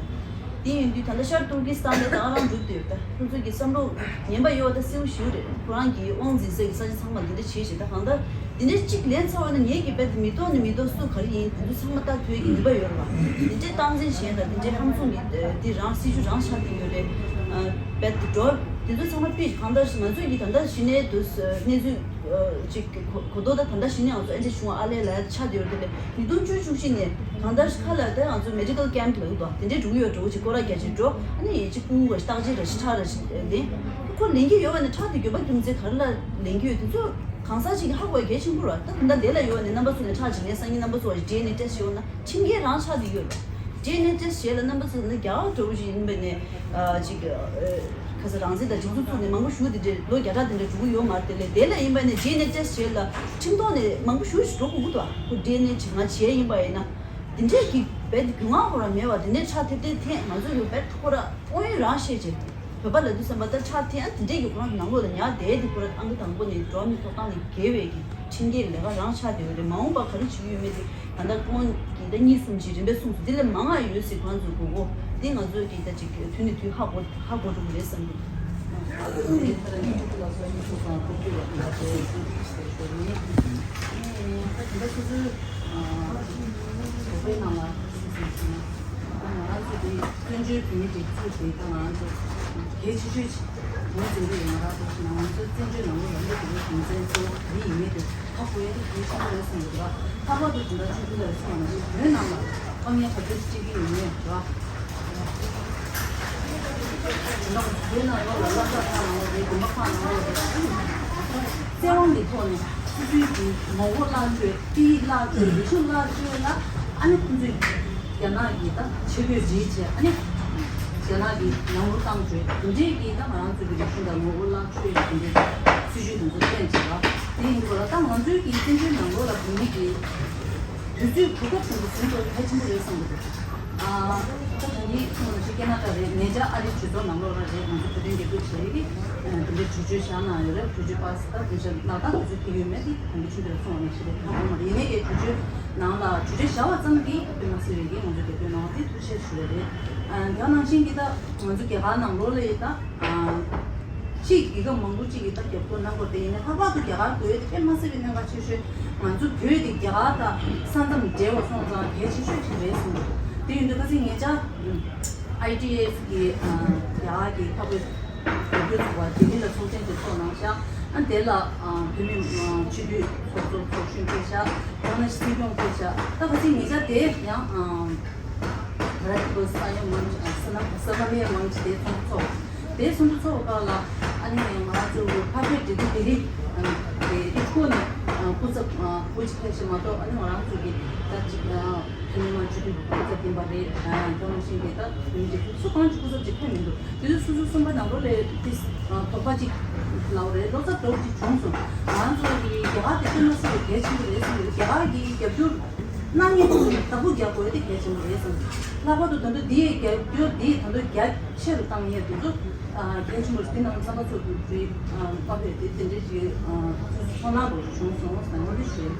དེ་ཡིན་དུས་ད་ལྟ་ཤར་ཏུར་ཀི་སི་ཐན་ལ་ད་ག་རང་འགྲུབ་བསྡད་ཡོད། ད་ཁོ་ཚོ་གི་བསམ་བློ་ངན་པ་ཡོད་པ་ད་གསལ་པོ་ཞེ་པོ་རེད། ཁོ་རང་གི་དབང་འཛིན་ས་གི་ས་ཆ་ཚང་མ་འདི་འདྲ་བྱེད་བྱེད། ད་གང་ལྟར་འདི་འདྲ་གཅིག་ལེན་ཚར་བ་ན་ངེད་ཀྱི་རྦད་དེ་མི་ཐོག་ནས་མི་ཐོག་སུ་ག་རེ་ཡིན་དེ་ཚོ་ཚང་མ་ལྟ་ཐུབ་ཀྱི་ནུས་པ་ཡོད་རེད་བ། འདི་འདྲའི་སྟངས་འཛིན་བྱས་དང་འདི་འདྲའི་ཧམ་བཟུང་གི་འདི་རང་སྲིད་ཇུས་རང་ཆགས་བསྡད་ཡོད་རེད། རྦད་དེ་འགྲོ་དེ་ཚོ་ཚང་མ་དཔེ་གང་ལྟར་ང་ཚོས་ཀྱི་ད་ལྟ་གཞི་ནས་དུ་གནས་ཚུལ་ཅིག་གོ་གོ་རྟོགས་ད་ད་ལྟ་གཞི་ནས་ང་ཚོ་ཨེ་འདྲ་བྱུང་བ་ཨ་ལས་ལ་ཆགས་བསྡད་ཡོད་རེད། དེ་ལས་ཉིས་སྟོང་བཅུ་བཅུ་གཅིག་ནས་གང་ལྟར་ཁ་ལ་ད་ང་ཚོ་མེ་ཌི་ཀལ་ཀེམ་ལ་འདུག་དེ་འདྲའི་འགྲོ་གི་ཡོད། འགྲོ་གི་ཅིག་སྐོར་ར་རྒྱ་ཆེ་འགྲོ་ཨ་ནི་ཅིག་སྤུ་གུ་ར་ཞིག་བརྟག་དཔྱད་ར་ཞིག་ཁྲག་ར་ཞིག་ལེན། ཁོ་ལེན་གྱི་ཡོད་པ་ནི་ཁྲག་དེ་འགྱོད་པ་རྒྱུ་མཚན་ག་རེ་ལ་ལེན་གྱི་ཡོད་དེ་ཚོ་གང་ཟག་ཅིག་གིས་ཧ་གོ་ཡ་གལ་ཆེན་པོ་རེད། ད་ད་ལྟ་དེ་ལ་ཡོད་པ་ནི་རྣམ་པ་ཚོ་ནས་ཁྲག་ཅིག་ལེན་སང་ཉིན་རྣམ་པ་ཚོ་ཌི་ཨེན་ཨེ་ཊེ་སི་ཊི་བྱས་ཡོང་ན་ཁྲིམས་འགལ་རང་ཆགས་བསྡད་ཡོད་རེད། ཌི་ཨེན་ཨེ་ཊེ་སི་ཊི་བྱས་ལ་རྣམ་པ་ཚོ་ནི་རྒྱ་གར་འདྲ་བོ་ཞིག་ཡིན་པ་ནས་ཅིག་ཁ་ས་རང་བཙན་དང་སྒྲིག་འཛུགས་ཚུགས་ནས་མང་པོ་ཞུ་དེ་འདྲའི་ལོ་བརྒྱ་ཕྲག་དེ་འདྲ་འགྲོ་གི་ཡོད་མ་རེད། དེ་ལས་དེ་ལ་ཡིན་པ་ནས་ཌི་ཨེན་ཨེ་ཊེ་སི་ཊི་བྱས་ལ་ཁྲིམས་ཐོག་ནས་མང་པོ་ཞུ་ཞིག་འགྲོ་དགོས་ཀྱི་འདུག་ཁོ་ཌི་ཨེན་ཨེ་ཅིག་ང་བྱས་ཡིན་པ་ཡིན་ན། དེ་འདྲས་ཀྱི་རྦད་དེ་རྒྱུས་མངའ་ཁོ་རང་མེད་པ་དེ་འདྲས་ཁྲག་ཐེབས་ཐེབས་འཐེན་ང་ཚོ་ཡོད་རྦད་ཁོ་ར་ཨོ་ཡོན་རང་ཤེས་ཅེས། བོད་པ་ལ་དུས་བསམ་པ་ལྟར་ཁྲག་འཐེན་ཨ་དེ་འདྲས་ཀྱི་ཁོ་རང་གི་ནང་ལོགས་ལ་ཉར་བསྡད་དེ་ཁོ་ར་ཨང་ཀི་དང་པོ་ནས་འགྲོ་བ་མིའི་ཐོབ་ཐང་ལས་འགལ་བའི་གི་ཁྲིམས་འགལ་ལས་ཀ་རང་ཆགས་བསྡད་ཡོད་རེད། མ་འོངས་པ་ག་རེ་བྱེད་ཀྱི་ཡོད་མེད་དེ་ད་ལྟ་ཁོང་གིས་ད་གཉིས་གསུམ་ཅིག་རིམ་པས་གསུངས་སོང་། དེ་ལས་མང་བ་ཡོད་སྲིད་ཁོ་རང་ཚོ་དགོས་མཁོ་དེ་ང་ཚོ་གིས་ད་ཅིག་དུས་ནས་དུས་ཧ་གོ་ཧ་གོ་འགྲོ་གི་རེད་བསམ་གི། ད་དེ་འདྲ་སོ་སོའི་བོད་པའི་ནང་ལ་སུ་སུ་ཞིག་ང་རང་ཚོ་དེ་བཙན་བྱོལ་བོད་མིའི་སྒྲིག་འཛུགས་དེ་ད་ང་རང་ཚོ་གལ་ཆེ་ཤོས་ཅིག་ངོས་འཛིན་གྱི་ཡོད། ང་རང་ཚོ་ང་ཚོ་བཙན་བྱོལ་ནང་ལོགས་ལ་སླེབས་པའི་རྒྱུ་མཚན་གཙོ་བོ་ག་རེ་ཡིན་མིན་དེ་ཧ་གོ་ཡ་དེ་གལ་ཆེན་པོ་རེད་བསམ་གྱི་འདུག་ལྷག་པར་དུ་དེ་འདྲ་ཆུང་ཆུང་ལ་སོང་བ་ན་བོད་ནང་ལ་དཀའ་ངལ་ག་ཚོད་ཅིག་སྐྱེ་གི་ཡོད་མེད་རེད། བོད་ནང་ལོགས་ལ་བསླབ་གྲྭ་ཁག་ནང་ལོགས་རེད། དགོན་པ་ཁག་ནང་ལོགས་རེད། བཙན་དབང་གི་ཐོག་ནས་སོ་སོའི་གི་ངོ་བོ་བརླག་བཅོས། སྐད་ཡིག་བརླག་བཅོས། ལུགས་སྲོལ་བརླག་བཅོས་ལ་ཨ་ནི་ཁོང་ཚོས་རྒྱ་ནག་གི་ད་ཆེ་བསྟོད་བྱེད་བྱས། ཨ་ནི་རྒྱ་ནག་གི་ནང་ལོགས་བཏང་བཅོས་དེ་འདྲས་ཀྱི་ད་ང་རང་ཚོ་གི་རིག་གཞུང་དང་ངོ་བོ་བརླག་བཅོས་ཀྱི་དེ་འདྲས་སྲིད་ཇུས་དེ་ཚོ་བསྟན་བྱས་པ་དེ་ཡིན་དུས་ལ། ད་ང་ཚོའི་གི་བཙན་བྱོལ་ནང་ལོགས་ལ་བོད་མི་གི་དུས་ཚོད་གོ་སྐབས་བཟང་པོ་ཟིན་ཐུབ་གལ་ཆེན་པོ་རེད་བསམ་གྱི་འདུག་ཨ་ད་ད་ནི་ཁྱོད་ཀྱིས་ཁ་ན་ཌ་རེད། ཉེ་ཆར་ཨ་རིའི་གྲོས་ཚོགས་ནང་ལོགས་ལ་རེད། ང་ཚོ་བོད་དོན་རྒྱབ་སྐྱོར་བྱེད་ཀྱི་དེ་འདྲའི་གྲོས་ཆོད་བཞག་གནང་ཡོད་རེད། གྲོས་ཆོད་པ་སི་ད་གྲོས་ཆོད་ལག་བསྟར་དུ་བྱེད་ཀྱི་ཡོད་མེད་དེ་ད་ནི་ཆུང་དུ་གསུངས་པ་ནང་བཞིན་རེད། ད་ཡོད་མ་རེད། ཡིན་ནའི་གི་གྲོས་ཆོད་ནང་ལ་གྲོས་ཆོད་བཞག་པ་ཙམ་གྱིས་དཔེ་མ་སྲིད་པའི་གི་ང་ཚོ་རྒྱབ་སྐྱོར་གནང་བ་དེ་ཐུགས་རྗེ་ཆེ་ཞུ་ཡ་རེད། ཨ་དེ་ནང་བཞིན་གྱི་ད་ང་ཚོ་རྒྱ་གར་ནང་ལོགས་ལ་ཡི་ད་ཨ། ཕྱིའི་རྒྱལ་ཁབ་མང་པོ་ཅིག་གིས་ད་རྒྱབ་སྐྱོར་གནང་དགོས། དེ་ཡིན་ན་ལྷག་པར་དུ་རྒྱ་གར་བོད་དེ་དཔེ་མ་སྲིད་པའི་གནད་འགག་ཆེ་ཤོས། ང་ཚོ་བོད་དེ་རྒྱ་གར་དང་ས་མཚམས་འབྲེལ་བ་སོང་ཙང་གལ་ཆེ་ཤོས་ཅིག་རེད་གསུངས་འདུག་དེ་ཡིན་དུས་ཁ་སང་ཉེ་ཆར་ཨའི་ཊི་ཨེཕ་གི་རྒྱ་གར་གྱི་འཐབ་རྩོད་ཚོགས་པ་ལྡི་ལི་ལ་ཚོགས་ཆེན་དེ་ཚོགས་གནང་ཤག་ཨ་དེ་ལ་བོད་མི་སྤྱི་འཐུས་ཚོགས་གཙོ་ཚོགས་གཞོན་ཕེབས་ཤག་ཡང་ན་སྲིད་སྐྱོང་ཕེབས་ཤག་ད་ཁ་སང་ཉེ་ཆར་དེ་ཡང་། ར་ཏི་པ་ས་ཡོམ་མང་ཆེ་ས་ན་ས་ན་མེ་མང་ཆེ་དེ་ཚོགས་ཚོགས། དེ་ཚོགས་འདུ་ཚོགས་པ་ཁག་ལ་ཨ་ནི་ང་རང་ཚོ་ཕ་བོད་འབྲེལ་མཐུད་ལས་རིགས་དེ་རིགས་ཁོ་ནས་སྐུ་ཚབ་སྐུ་ཚབ་ཕལ་ཆེར་མ་གཏོགས་ཨ་ནི་ང་རང་ཚོ་གི་ད་ཅིག་ཐུན་མོང་མ་ཇུ་དུ་སྐུ་ཚབ་ཡིན་པ་རེད། ཁྱོད་རང་བཞིན་གྱི་ད་མི་འདི་སུ་གང་ཅིག་སྐུ་ཚབ་ཅིག་ཕེབས་མི་འདུག་དེ་ཚོ་སོ་སོ་གསུམ་པ་ནང་ལོགས་ལས་ཏིས་དོགས་པ་ཅིག་ལབ་རེད། བློ་འཚབ་འདྲ་བོ་ཅིག་བྱུང་སོང་། ང་རང་ཚོ་གི་རྒྱ་གར་དེ་དཔེ་མ་སྲིད་པའི་གལ་ཆེན་པོ་རེད་ཟེར་གི་རྒྱ་གར་གྱི་རྒྱབ་སྐྱོར། གནང་ངེས་པོ་ནི་བདག་པོ་རྒྱག་དགོས་དེ་གལ་ཆེན་པོ་རེད་བསམ། ལྷག་པར་དུ་ད་དུང་འདི་ཡི་རྒྱབ་སྐྱོར་འདི་ད་དུང་རྒྱ་ཆེ་རུ་བཏང་ཡས་དེ་ཚོ་གལ་ཆེན་པོ་རེད། འདི་ནང་ཚང་མ་ཚོ་དུ་དུས་དཔའ་བོས་དེ་དེ་འདྲའི་ཞིག་ཚོགས་གནང་དགོས་བྱུང་སོང་ཟེར་ནས་ཞུ།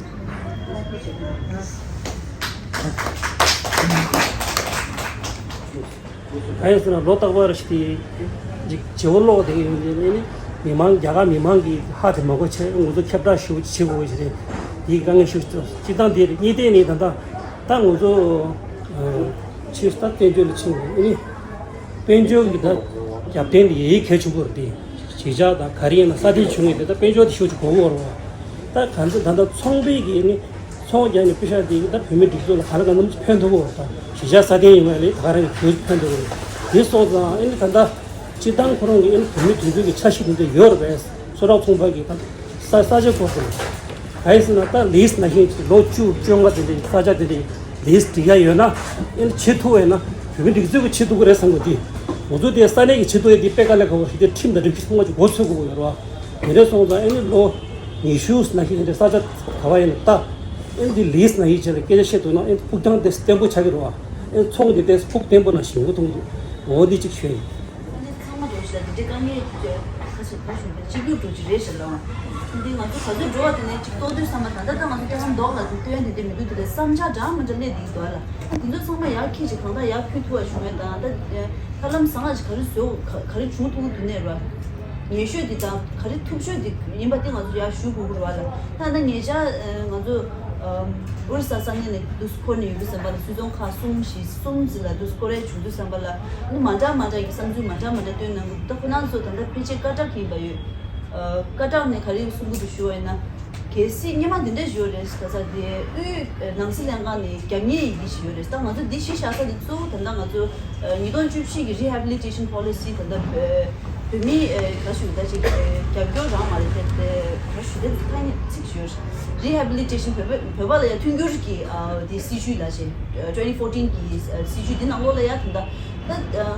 གང་ཡིན་ཟེར་ན་ལོ་རྟག་པར་ཞིག་དེ་ཅིག་བྱེད་པོ་ཀློག་དེ་ཡིན་ནི་མི་མང་རྒྱ་གར་མི་མང་གིས་ཧ་དེ་མ་གོ་བྱས་ང་ཚོ་ཁྱབ་བསྒྲགས་ཞུ་བྱེད་དགོས་ཞིག་རེད། དེའི་དཀའ་ངལ་ཞུ་སྤྱིར་བཏང་དེ་རེད། གཉིས་ལྡན་ནི་ད་ལྟ་ད་ང་ཚོ་ཕྱིར་ད་བཙན་བྱོལ་ལ་ཕྱིན་ནས་ཨ་ནི་དཔལ་འབྱོར་གྱི་ད་རྒྱབ་རྟེན་དེ་ཡེ་གལ་ཆེན་པོ་རེད། དེ་གཞིས་ཆགས་དང་ག་རེ་ཡིན་ན་ས་དེ་བྱུང་ངེས་དེ་ད་དཔལ་འབྱོར་དེ་ཤུགས་ཆེ་དགོས་ཀྱི་རེད་བ། ད་གང་ཚེ་ད་ལྟ་ཚོང་པའི་གི་ནི་ཚོང་རྒྱག་ནས་པེ་ཤ་དེ་ད་བོད་མི་སྒྲིག་འཛུགས་ལ་ག་ལ་ག་ནམ་ཕན་ཐོགས་ཀྱི་རེད། ད་གཞིས་ཆགས་ས་དེ་ཡིན་ངེས་ལས་ད་ག་རང་གི་ཤུགས་ཕན་ཐོགས་ཀྱི་རེད། དེ་སོང་ཙང་ཨ་ནི་ད་ལྟ་སྤྱིར་བཏང་ཁོ་རང་གི་ཨ་ནི་བོད་མི་སྒྲིག་འཛུགས་ཀྱི་འཆར་གཞི་དེ་འདྲ་ཡོད་རེད་པས། སོ་ཊར་ཚོང་པ་གི་ད་ས་ས་ཆ་སྐོར་དེ་ག་ཡིན་ཟེར་ན་ད་ལིས་ནང་བཞིན་ལོ་བཅུ་བཅོ་ལྔ་དེ་འདྲའི་ས་ཆ་དེ་འདྲའི་ལིས་སྒྲིག་ཡ་ཡོད་ན་ཨེ་བྱེད་ཐུབ་པ་ཡིན་ན་བོད་མི་སྒྲིག་འཛུགས་ཀྱི་བྱེད་ཐུབ་ཀྱི་རེད་བསམ་གི། དེ་ང་ཚོ་དེ་ས་གནས་ཀྱི་བྱེད་ཐུབ་ཡ་དེ་དཔེ་དཀའ་ལས་ཁག་པོ་ཞིག་དེ་ཁྲིམས་དང་སྒྲིག་གཞི་ཚང་མ་ཅིག་མགོ་ཚོས་དགོས་ཀྱི་ཡོད་རེད་བ། དེ་འདྲ་སོང་ཙང་ཨེ་ནི་ལོ་ཉི་ཤུ་ནང་བཞིན་དེ་འདྲའི་ས་ཆ་ག་བ་ཡིན་ན་ད་ཨེ་ནི་དེ་ལིས་ནང་བཞིན་བྱས་ལ་སྐད་ཆ་བཤད་ཐུབ་ན་ཨེ་ནི་ཕུགས་རྒྱང་དེ་བརྟན་པོ་ཆགས་ཀྱི་རེད་བ། ཨེ་ནི་ཚོང་དེ་དེ་ཕུགས་བརྟན་པོ་ནང་བཞིན་འགོ་ཐོན་འདུག་འོ་འདི་གཅིག་ཤོད་ཡིན། ཚང་མ་འགྲོ་ཞིག་ལ་འདི་འདྲའི་དཀའ་ངལ་ཁ་ཤས་ཕར་ཞོག་པའི་གཅིག་གྱུར་འགྲོ་གི་རེད་ཞེས་ལབ། འདི་ང་ཚོ་ག་ཚོད་འགྲོ་བ་དེ་ནས་གཅིག་རྟོགས་དུས་བསམ་པ་ད་ལྟ་ད་ང་ཚོ་སྐྱེ་ཁམས་ལྡོག་ལ་དེ་སྟོན་དེ་འདྲ་མི་འདུག་དེ་ལས་བསམ་འཆར་འདྲ་མི་འདྲ་སླེབས་བསྡད་ཀྱི་འདུག་ཨ་ལ། ཨ་དེ་ཚོ་ཚང་མ་ཡར་འཁྱེར་ཞིག་གང་ལྟར་ཡར་ཕུལ་ཐུབ་པ་བྱུང་བས་དང་ད་ཐབས་ལམ་བཟང་ང་ཞིག་ག་རེ་བཟོ་ག་ག་རེ་བྱུང་ཐུབ་ཀྱི་འདུག་ནས་ར། ཉེ་ཤོས་དེ་དང་ག་རེ་ཐུབ་ཤོས་དེ་ཡིན་པ་དེ་ང་ཚོ་ཡར་ཞུ་དགོས་ཀྱི་རེད་བ་ལ། ད་ལྟ་ཉེ་ཆར་ང་ཚོ་ཨོ་རི་ས་ས་གནས་ནས་དུས་འཁོར་ནས་ཡོད་དུས་ཙམ་པ་ལ་སུད་ཚོང་ཁག་གསུམ་བཞི་གསུམ་ཙམ་ལ་དུས་འཁོར་རེ་བྱུང་དུས་ཙམ་པ་ལ་ནི་མ་འདྲ་མ་འདྲ་གི་བསམ་ཚུལ་མ་འདྲ་མ་འདྲ་བཏོན་གནང་གི་འདུག་ད་ཁོ་རང་ཚོ་ད་ལྟ་ཕལ་ཆེར་སྐད་གྲགས་ཀྱི་ཡིན་པ་ཡོད། སྐད་གྲགས་ནས་ག་རེ་གསུང་གི་འདུག་ཞུ་བ་ཡིན་ན། གལ་སྲིད་སྔོན་མ་འདི་འདྲ་ཞིག་ཡོད་རེད་ཟེར་ས་དེ་དབུས་ནང་སྲིད་ལྷན་ཁང་ནས་རྒྱབ་གཉེར་ཡི་གེ་ཞིག་ཡོད་རེད། ད་ང་ཚོ་འདི་གཞི་བཞག་ས་དེ་གཙོ་བོ་ད་ལྟ་ང་ཚོ་ཉིས་སྟོང་བཅུ་བཞི་གི་Rehabilitation Policy ད་ལྟ་བོད་མི་ག་ཞུ་ད་ཅིག་རྒྱབ་སྐྱོར་རང་མ་རེད་དེ་ག་ཞུ་དེ་ཐ་སྙད་ཚིག་ཞིག་ཡོད་རེད། Rehabilitation བོད་པ་བོད་པ་ལ་ཡང་མཐུན་འགྱུར་གྱི་དེ་སྲིད་ཇུས་ལ་བྱས་twenty fourteen གི་སྲིད་ཇུས་འདི་ནང་ལོགས་ལ་ཡང་ད་ལྟ། ད།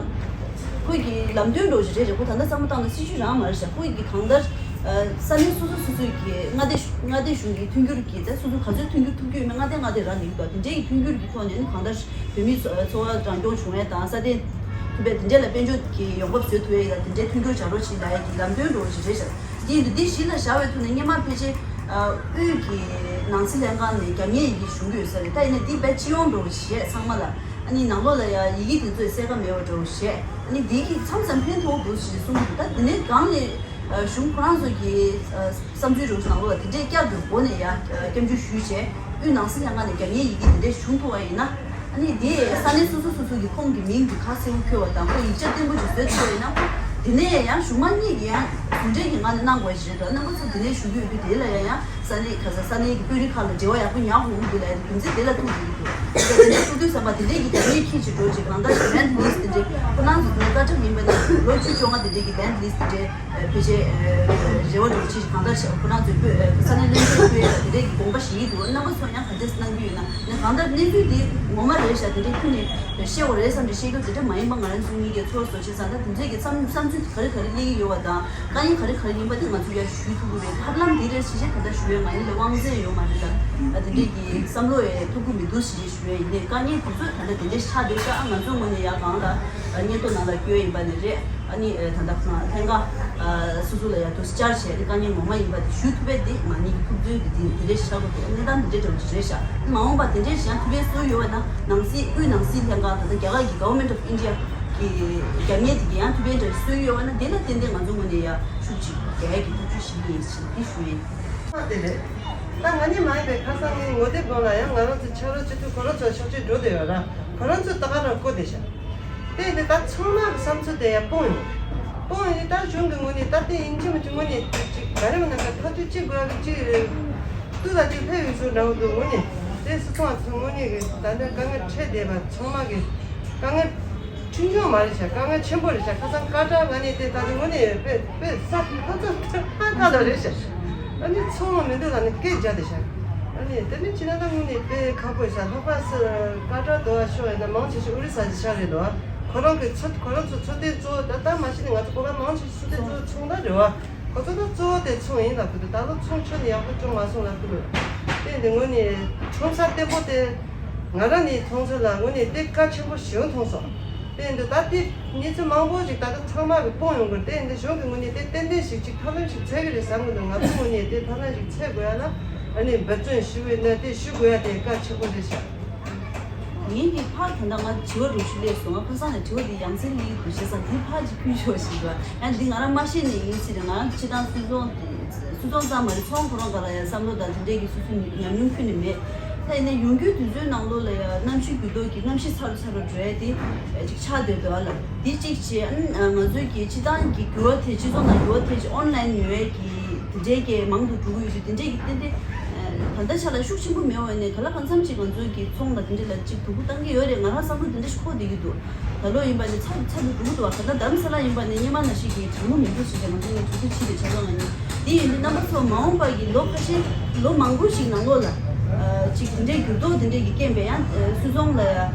ཁོས་ཀྱི་ལམ་སྟོན་འགྲོ་བཞིན་རེད་རེད། ཁོ་ད་ལྟ་བསམ་བློ་བཏང་ན་སྲིད་ཇུས་རང་མ་རེད་ཤག་ཁོས་ཀྱི་གང་ལྟར། ས་གནས་སོ་སོ་སོ་སོའི་གི་མངའ་སྡེ་མངའ་སྡེ་གཞུང་གི་མཐུན་འགྱུར་གྱི་ད་སོ་སོ་ག་ཚོད་མཐུན་འགྱུར་ཐུབ་ཀྱི་ཡོད་མེད་མངའ་སྡེ་མངའ་སྡེ་རང་ཡིན་པ་དེ་འདྲའི་གི་མཐུན་འགྱུར་གྱི་ཐོག་ནས་ནི་གང་ལྟར་བོད་མིའི་འཚོ་འཚོ་བ་རང་སྐྱོང་བྱུང་ཡས་དང་ས་གནས་ཐུབ་པའི་དེ་འདྲས་ལ་དཔལ་འབྱོར་གྱི་ཡོང་འབབ་བཟོ་ཐུབ་ཡས་ཡིན་ལ་དེ་འདྲའི་མཐུན་འགྱུར་བྱ་རོགས་བྱེད་ལ་ཡས་ཀྱི་ལམ་སྟོན་འགྲོ་བཞིན་རེད་ཤག་དེ་ཡིན་དུས་འདི་གཞི་ལ་བཞག་པའི་ཐོག་ནས་སྔོན་མ་ཕལ་ཆེར་དབུས་ཀྱི་ནང་སྲིད་ལྷན་ཁང་ནས་རྒྱབ་གཉེར་ཡི་གེ་ཞུ་གི་ཡོད་ས་རེད། ད་ཡིན་ན་འདི་རྦད་སྤྱི་ཡོངས་འགྲོ་བཞིན་ཚང་མ་ལ། ཨ་ནི་ནང་ལོགས་ལ་ཡང་ཡི་གེ་དེ་ཚོས་གསལ་ཁ་མེད་པ་འདྲ་བོ་བཤད། ཨ་ནི་འདི་གིས་མཚམས་མཚམས་ཕན་ཐོགས་འདུག་ཞེས་གསུངས་འདུག་ད་དེ་ནས་གང་ནས་གཞུང་ཁོ་རང་ཚོ་གི་བསམ་ཚུལ་རུ་ནང་ལོགས་ལ་དེ་འདྲས་བསྐྱར་དུ་སྒོ་ནས་ཡང་སྐྱབས་འཇུག་ཞུས་བྱས་དབུས་ནང་སྲིད་ལྷན་ཁང་ནས་རྒྱབ་གཉེར་ཡི་གེ་དེ་འདྲས་བྱུང་ཐུབ་པ་ཡིན་ན། ཨ་ནི་དེ་ས་གནས་སོ་སོ་སོ་སོ་གི་ཁོང་གི་མིང་དེ་ཁ་གསལ་པོ་འཁོད་པ་དང་ཁོ་ཡིག་ཆ་བརྟན་པོ་ཞིག་བཟོས་ཐུབ་པ་ཡིན་ན། དེ་ནས་ཡང་གཞུང་མང་གཉིས་ཀྱི་ཡང་ཟུང་འབྲེལ་གྱི་ངང་ནས་གནང་དགོས་ཞེས་དང་རྣམ་པ་ཚོ་དེ་ནས་ཞུ་གི་ཡོད་པས། དེ་ལ་ཡང་ཡང་ས་གནས་ག་ས་ས་གནས་ཀྱི་དཔོན་རིགས་ཁག་ལ་འབྲེལ་བ་ཡག་པོ་ཉར་དགོས་ཀྱི་འདུག་ལ་ཡང་རྒྱུ་མཚན་དེ་ལ་ཐུག་འདུག་གི་འདུག་དེ་ནས་ཐུག་དུས་ཙམ་པ་དེ་འདྲས་ཀྱི་རྒྱབ་གཉེར་ཁྱེད་ཀྱིས་འགྲོ་ཅིག་གང་ལྟར་ལེན་ཌི་ལིས་དེ་འདྲས་ཁོ་རང་ཚོ་དེ་ནས་བཀའ་ཁྲིམས་ཡིན་པ་ནས་ལོ་བཅུ་བཅོ་ལྔ་དེ་འདྲས་ཀྱི་ལེན་ཌི་ལིས་དེ་འདྲས་ཕལ་ཆེར་རེ་བ་འགྲོ་ཅིག་གང་ལྟར་ཁོ་རང་ཚོས་དཔོན་ས་གནས་བློན་ཆེན་དཔོན་དེ་འདྲས་ཀྱི་དགོངས་པ་བཞེས་ཀྱི་འདུག་རྣམ་པ་ཚོ་ཡང་ག་འདྲས་གནང་གི་ཡོད་ན་ནས་གང་ལྟར་གནས་ཚུལ་འདི་ངོ་མ་རེད་ཤག་དེ་འདྲས་ཁྱོན་ནས་བཤད་དགོས་རེད་བསམ་པའི་བཤད་རྒྱུ་དེ་འདྲ་མ་ཡིན་པ་ང་རང་ཚོ་གཉིས་ཀས་ཚོར་སོང་བྱས་ཙང་ད་དེ་ཚོས་ཀྱི་བསམ་བསམ་ཚུལ་ག་རེ་ག་རེ་སླེབས་ཀྱི་ཡོད་པ་དང་། དཀའ་ངལ་ག་རེ་ག་རེ་ཡིན་པ་དེ་ང་ཚོ་ཡར་ཞུ་ཐུབ་ཀྱི་རེད། ཐབས་ལམ་འདི་རེད་ཞེས་བྱས་ད་ལྟ་ཞུ་ཡས་མ་ཡིན་ལ་དབང་ཚད་ཡོད་མ་རེད་ལ། ཨ་དེ་འདྲས་ཀྱི་བསམ་བློ་ཡང་ཐུབ་ཀྱི་མི་འདུག་ཞེས་ཞུ་ཡས་ཡིན་ནའི་དཀའ་ངལ་དེ་ཚོ་ད་ལྟ་དེ་འདྲས་ཆགས་བསྡད་ཤག་ཨ་ང་ཚོའི་ངོས་ནས་ཡར་གང་ལ་སྙན་ཐོ་ནང་ལ་བསྐྱོན་ཡིན་པ་ནས་རེད། ཨ་ནི་ད་ལྟ་ཁོང་ལྷན་ཁང་སོ་སོ་ལ་ཡང་དུ་བཅར་བྱས་ཏེ་དཀའ་ངལ་ངོ་མ་ཡིན་པ་དེ་ཞུ་ཐུབ་པས་དེ་ང་གཉིས་ཀྱི་ཐུབ་ཚོད་དེ་དེ་དེ་འདྲས་ཞུ་དགོས་འདུག་གནས་སྟངས་དེ་འདྲས་འདྲ་བོ་ཞིག་རེད་ཤག་མ་འོངས་པ་དེ་འདྲས་ཞིག་ཡང་ཐུབ་པའི་སྲོལ་ཡོད་པ་ན་ནང་སྲིད་དབུས་ནང་སྲིད་ལྷན་ཁང་ད་ལྟ་རྒྱ་གར་གྱི་Government of India གི་རྒྱབ་གཉེར་དེ་གི་ཡང་ཐུགས་ཕན་དྲག་གསོས་ཡོད་བ་ན་དེ་ལ་བརྟེན་ཏེ་ང་ཚོ་ངོས་ནས་ཡང་ཤུགས་ཅིག་རྒྱག་ཡ་གི་ཐབས་ཇུས་བྱེད་ཀྱི་ཡིན་ཞེས་འདི་ཞུ་ཡིན། ཨ་དེ་རེད། ད་ང་གཉིས་མ་ཡིན་པའི་ཁ་སང་ངའི་ངོ་དེབ་སྒང་ལ་ཡང་ང་རང་ཚོ་ཕྱག་རོགས་སྤྱི་འཐུས་ཁོ་རང་ཚོ་ཕྱག་མཆོད་འགྲོ་བསྡད་ཡོད་ར། ཁོ་རང་ཚོ་ད་ག་རང་བསྐོ་བསྡད་ཤག་དེ་ཡིན་དུས་ད་ཚང་མ་གི་བསམ་ཚུལ་དེ་ཡང་སྤོང་ཡོང་། སྤོང་ཡོང་དུས་ད་གཞུང་གི་ངོས་ནས་ད་དེ་ཡིན་གཅིག་མིན་གཅིག་ངོས་ནས་ཅིག་ག་རེ་མིན་ན་ཁ་ཐུག་ཅིག་དགོས་ཡ་གི་ཅིག་རེད། ཏུ་ལ་ཅིག་ཕེབས་ཡོད་ཚུལ་འདྲ་བོ་འདུག་ངོས་ནས་དེ་སུ་ཚང་ཚང་ངོས་ནས་གི་ད་ལྟ་དཀའ་ངལ་འཕྲད་བསྡད་པ་ཚང་མ་གི་དཀའ་ངལ་ཆུང་ཆུང་མ་རེད་ཤག་དཀའ་ངལ་ཆེན་པོ་རེད་ཤག་ཁ་སང་སྐད་གྲགས་ང་ནས་དེ་ད་ལྟ་ངོས་ནས་དཔེ་དཔེ་ས་ཁ་ཚ་ཁ་ཁ་ལ་རེད་ཤག་ཨ་ནི་ཚང་མ་མི་འདུག་ལ་ནི་སྐད་རྒྱག་བསྡད་ཤག་ཨ་ནི་དེ་ནི་ཕྱི་ན་ད་ངོས་ནས་དཔེ་ཁག་པོ་ཡོད་ཤག་ལྷག་པར་སུ་སྐད་གྲགས་དུ་བ་ཤོར་ཡོད་ན་མང་ཆེ་ཤོས་ཨོ་རི་ས་ཅིག་ཤག་རེད་འདུག་ཁོ་རང་གི་ཚོ་ཁོ་རང་ཚོ་ཚོ་དེ་གཙོ་བོ་ད་ལྟ་མ་གཞི་ནས་ང་ཚོ་གོ་བ་མང་ཆེ་ཤོས་ཚོ་དེ་གཙོ་བོ་ཚོང་ད་རེད་བ། ཁོ་ཚོ་ད་གཙོ་བོ་དེ་ཚོང་ཡིན་ལབ་ཀྱི་འདུག་ད་ལོ་ཚོང་ཆུང་ནས་ཡག་པོ་བྱུང་མ་སོང་ལབ་ཀྱི་འདུག་དེ་འདི་ངོས་ནས་ཚོང་ས་བརྟན་པོ་དེ་ང་རང་ནས་མཐོང་ཚོད་ལ་ངོས་ནས་དེ་གལ་ཆེན་པོ་ཞིག་མཐོང་སོང་། དེ་འདི་ད་དེ་གནས་ཚུལ་མང་པོ་ཞིག་ད་ལྟ་ཚང་མ་གི་སྤོང་ཡོང་གི་རེད། དེ་འདི་གཞུང་གི་ངོས་ནས་དེ་ཏན་ཏན་ཞིག་ཅིག་ཐབས་ལམ་ཞིག་འཚོལ་གི་རེད་བསམ་གི་འདུག་ང་ཚོའི་ངོས་ནས་དེ་ཐབས་ལམ་ཞིག་འཚོལ་དགོས་ཡ་ལ་ཨ་ནི་འབད་བརྩོན་ཞུ་བའི་ན་དེ་ཞུ་དགོས་ཡ་དེ་གལ་ཆེན་པོ་རེད་ཤག་ངས་འདི་ཕར་ད་ལྟ་ང་དྲི་བ་དྲུག་ཅུ་སླེབས་སོང་། ང་ཁ་སང་ནས་དྲི་བ་འདི་ཡང་སེ་སླེབས་ཀྱི་འདུག་བྱས་ཙང་འདི་ཕར་ཅིག་ཕུལ་ཆོག་ཞེས་པ། ཡང་འདི་ང་རང་མ་ཤེས་ནས་ཡིན་ཟེར། ང་རང་སྤྱི་བཏང་སུད་ཚོང་སུད་ཚོང་ཙམ་མ་རེད། ཚོང་ཁོ་རང་ག་ལ་ཡང་བསམ་བློ་དང་དེ་འདྲས་ཀྱི་སུ་སུ་ཉམས་མྱོང་ཁྱོན་ནས་མེད། ད་ཡིན་ན་ཡོང་རྒྱུའི་དུས་ཚོད་ནང་ལོགས་ལ་ཡང་གནམ་གཤིས་འགྱུར་ལྡོག་གིས་གནམ་གཤིས་ཚ་རུ་ཚ་རུ་འགྲོ་ཡ་དེ་ཅིག་ཆགས་བསྡད་འདུག་ཨ་ལ། འདི་གཅིག་བྱས། ཨ་ནི་ང་ཚོའི་གི་སྤྱི་བཏང་གི་འགྱུར་བ་དེ་སྤྱི་ཚོགས་ནང་འགྱུར་བ་དེ་ཅིག་ཨོན་ལན་ཉོ་ཡ་གི་དེ་འདྲས་ཀྱི་མང་དུ་འགྲོ་གི་ཡོད་དུས་དེ་འདྲས་ཀྱི་ཏན་ཏན་ད་ལྟ་ཆ་ལ་ཤུགས་ཆེན་པོ་མེད་པ་ཡིན་ནའི་ག་ལ་གང་འཚམ་ཅིག་ང་ཚོའི་གི་ཚོང་དང་དེ་འདྲས་ལ་ཅིག་སྡུག་པོ་བཏང་གི་ཡོད་རེད། ང་རང་བསམ་བློ་དེ་འདྲ་ཞིག་འཁོར་བསྡད་ཀྱི་འདུག་ད་ལོ་ཡིན་པ་ནི་ཚ་ཚ་དུ་འགྲོ་གི་འདུག་ད་ལྟ་རྡ་རམ་ས་ལ་ཡིན་པ་ནི་སྔོན་མ་ནང་བཞིན་གྱི་གྲང་མོ་མི་འདུག་ཟེར་བྱས་ང་ཚོ་ནི་དུས་ཚོད་ཕྱིན་པའི་ཆ་ཚང་ལ་ནི། དེ་ཡིན་དུས་རྣམ་པ་ཚོ་མ་འོངས་པ་གི་ལོ་ཁ་ཤས་ལོ་མང་པོ་ཞིག་ནང་ལོགས་ལ་ཨ་ཅིག་དེ་འདྲའི་འགྱུར་ལྡོག་དེ་འདྲའི་གི་རྐྱེན་པས་ཡང་ཨ་སུད་ཚོང་ལ་ཡ་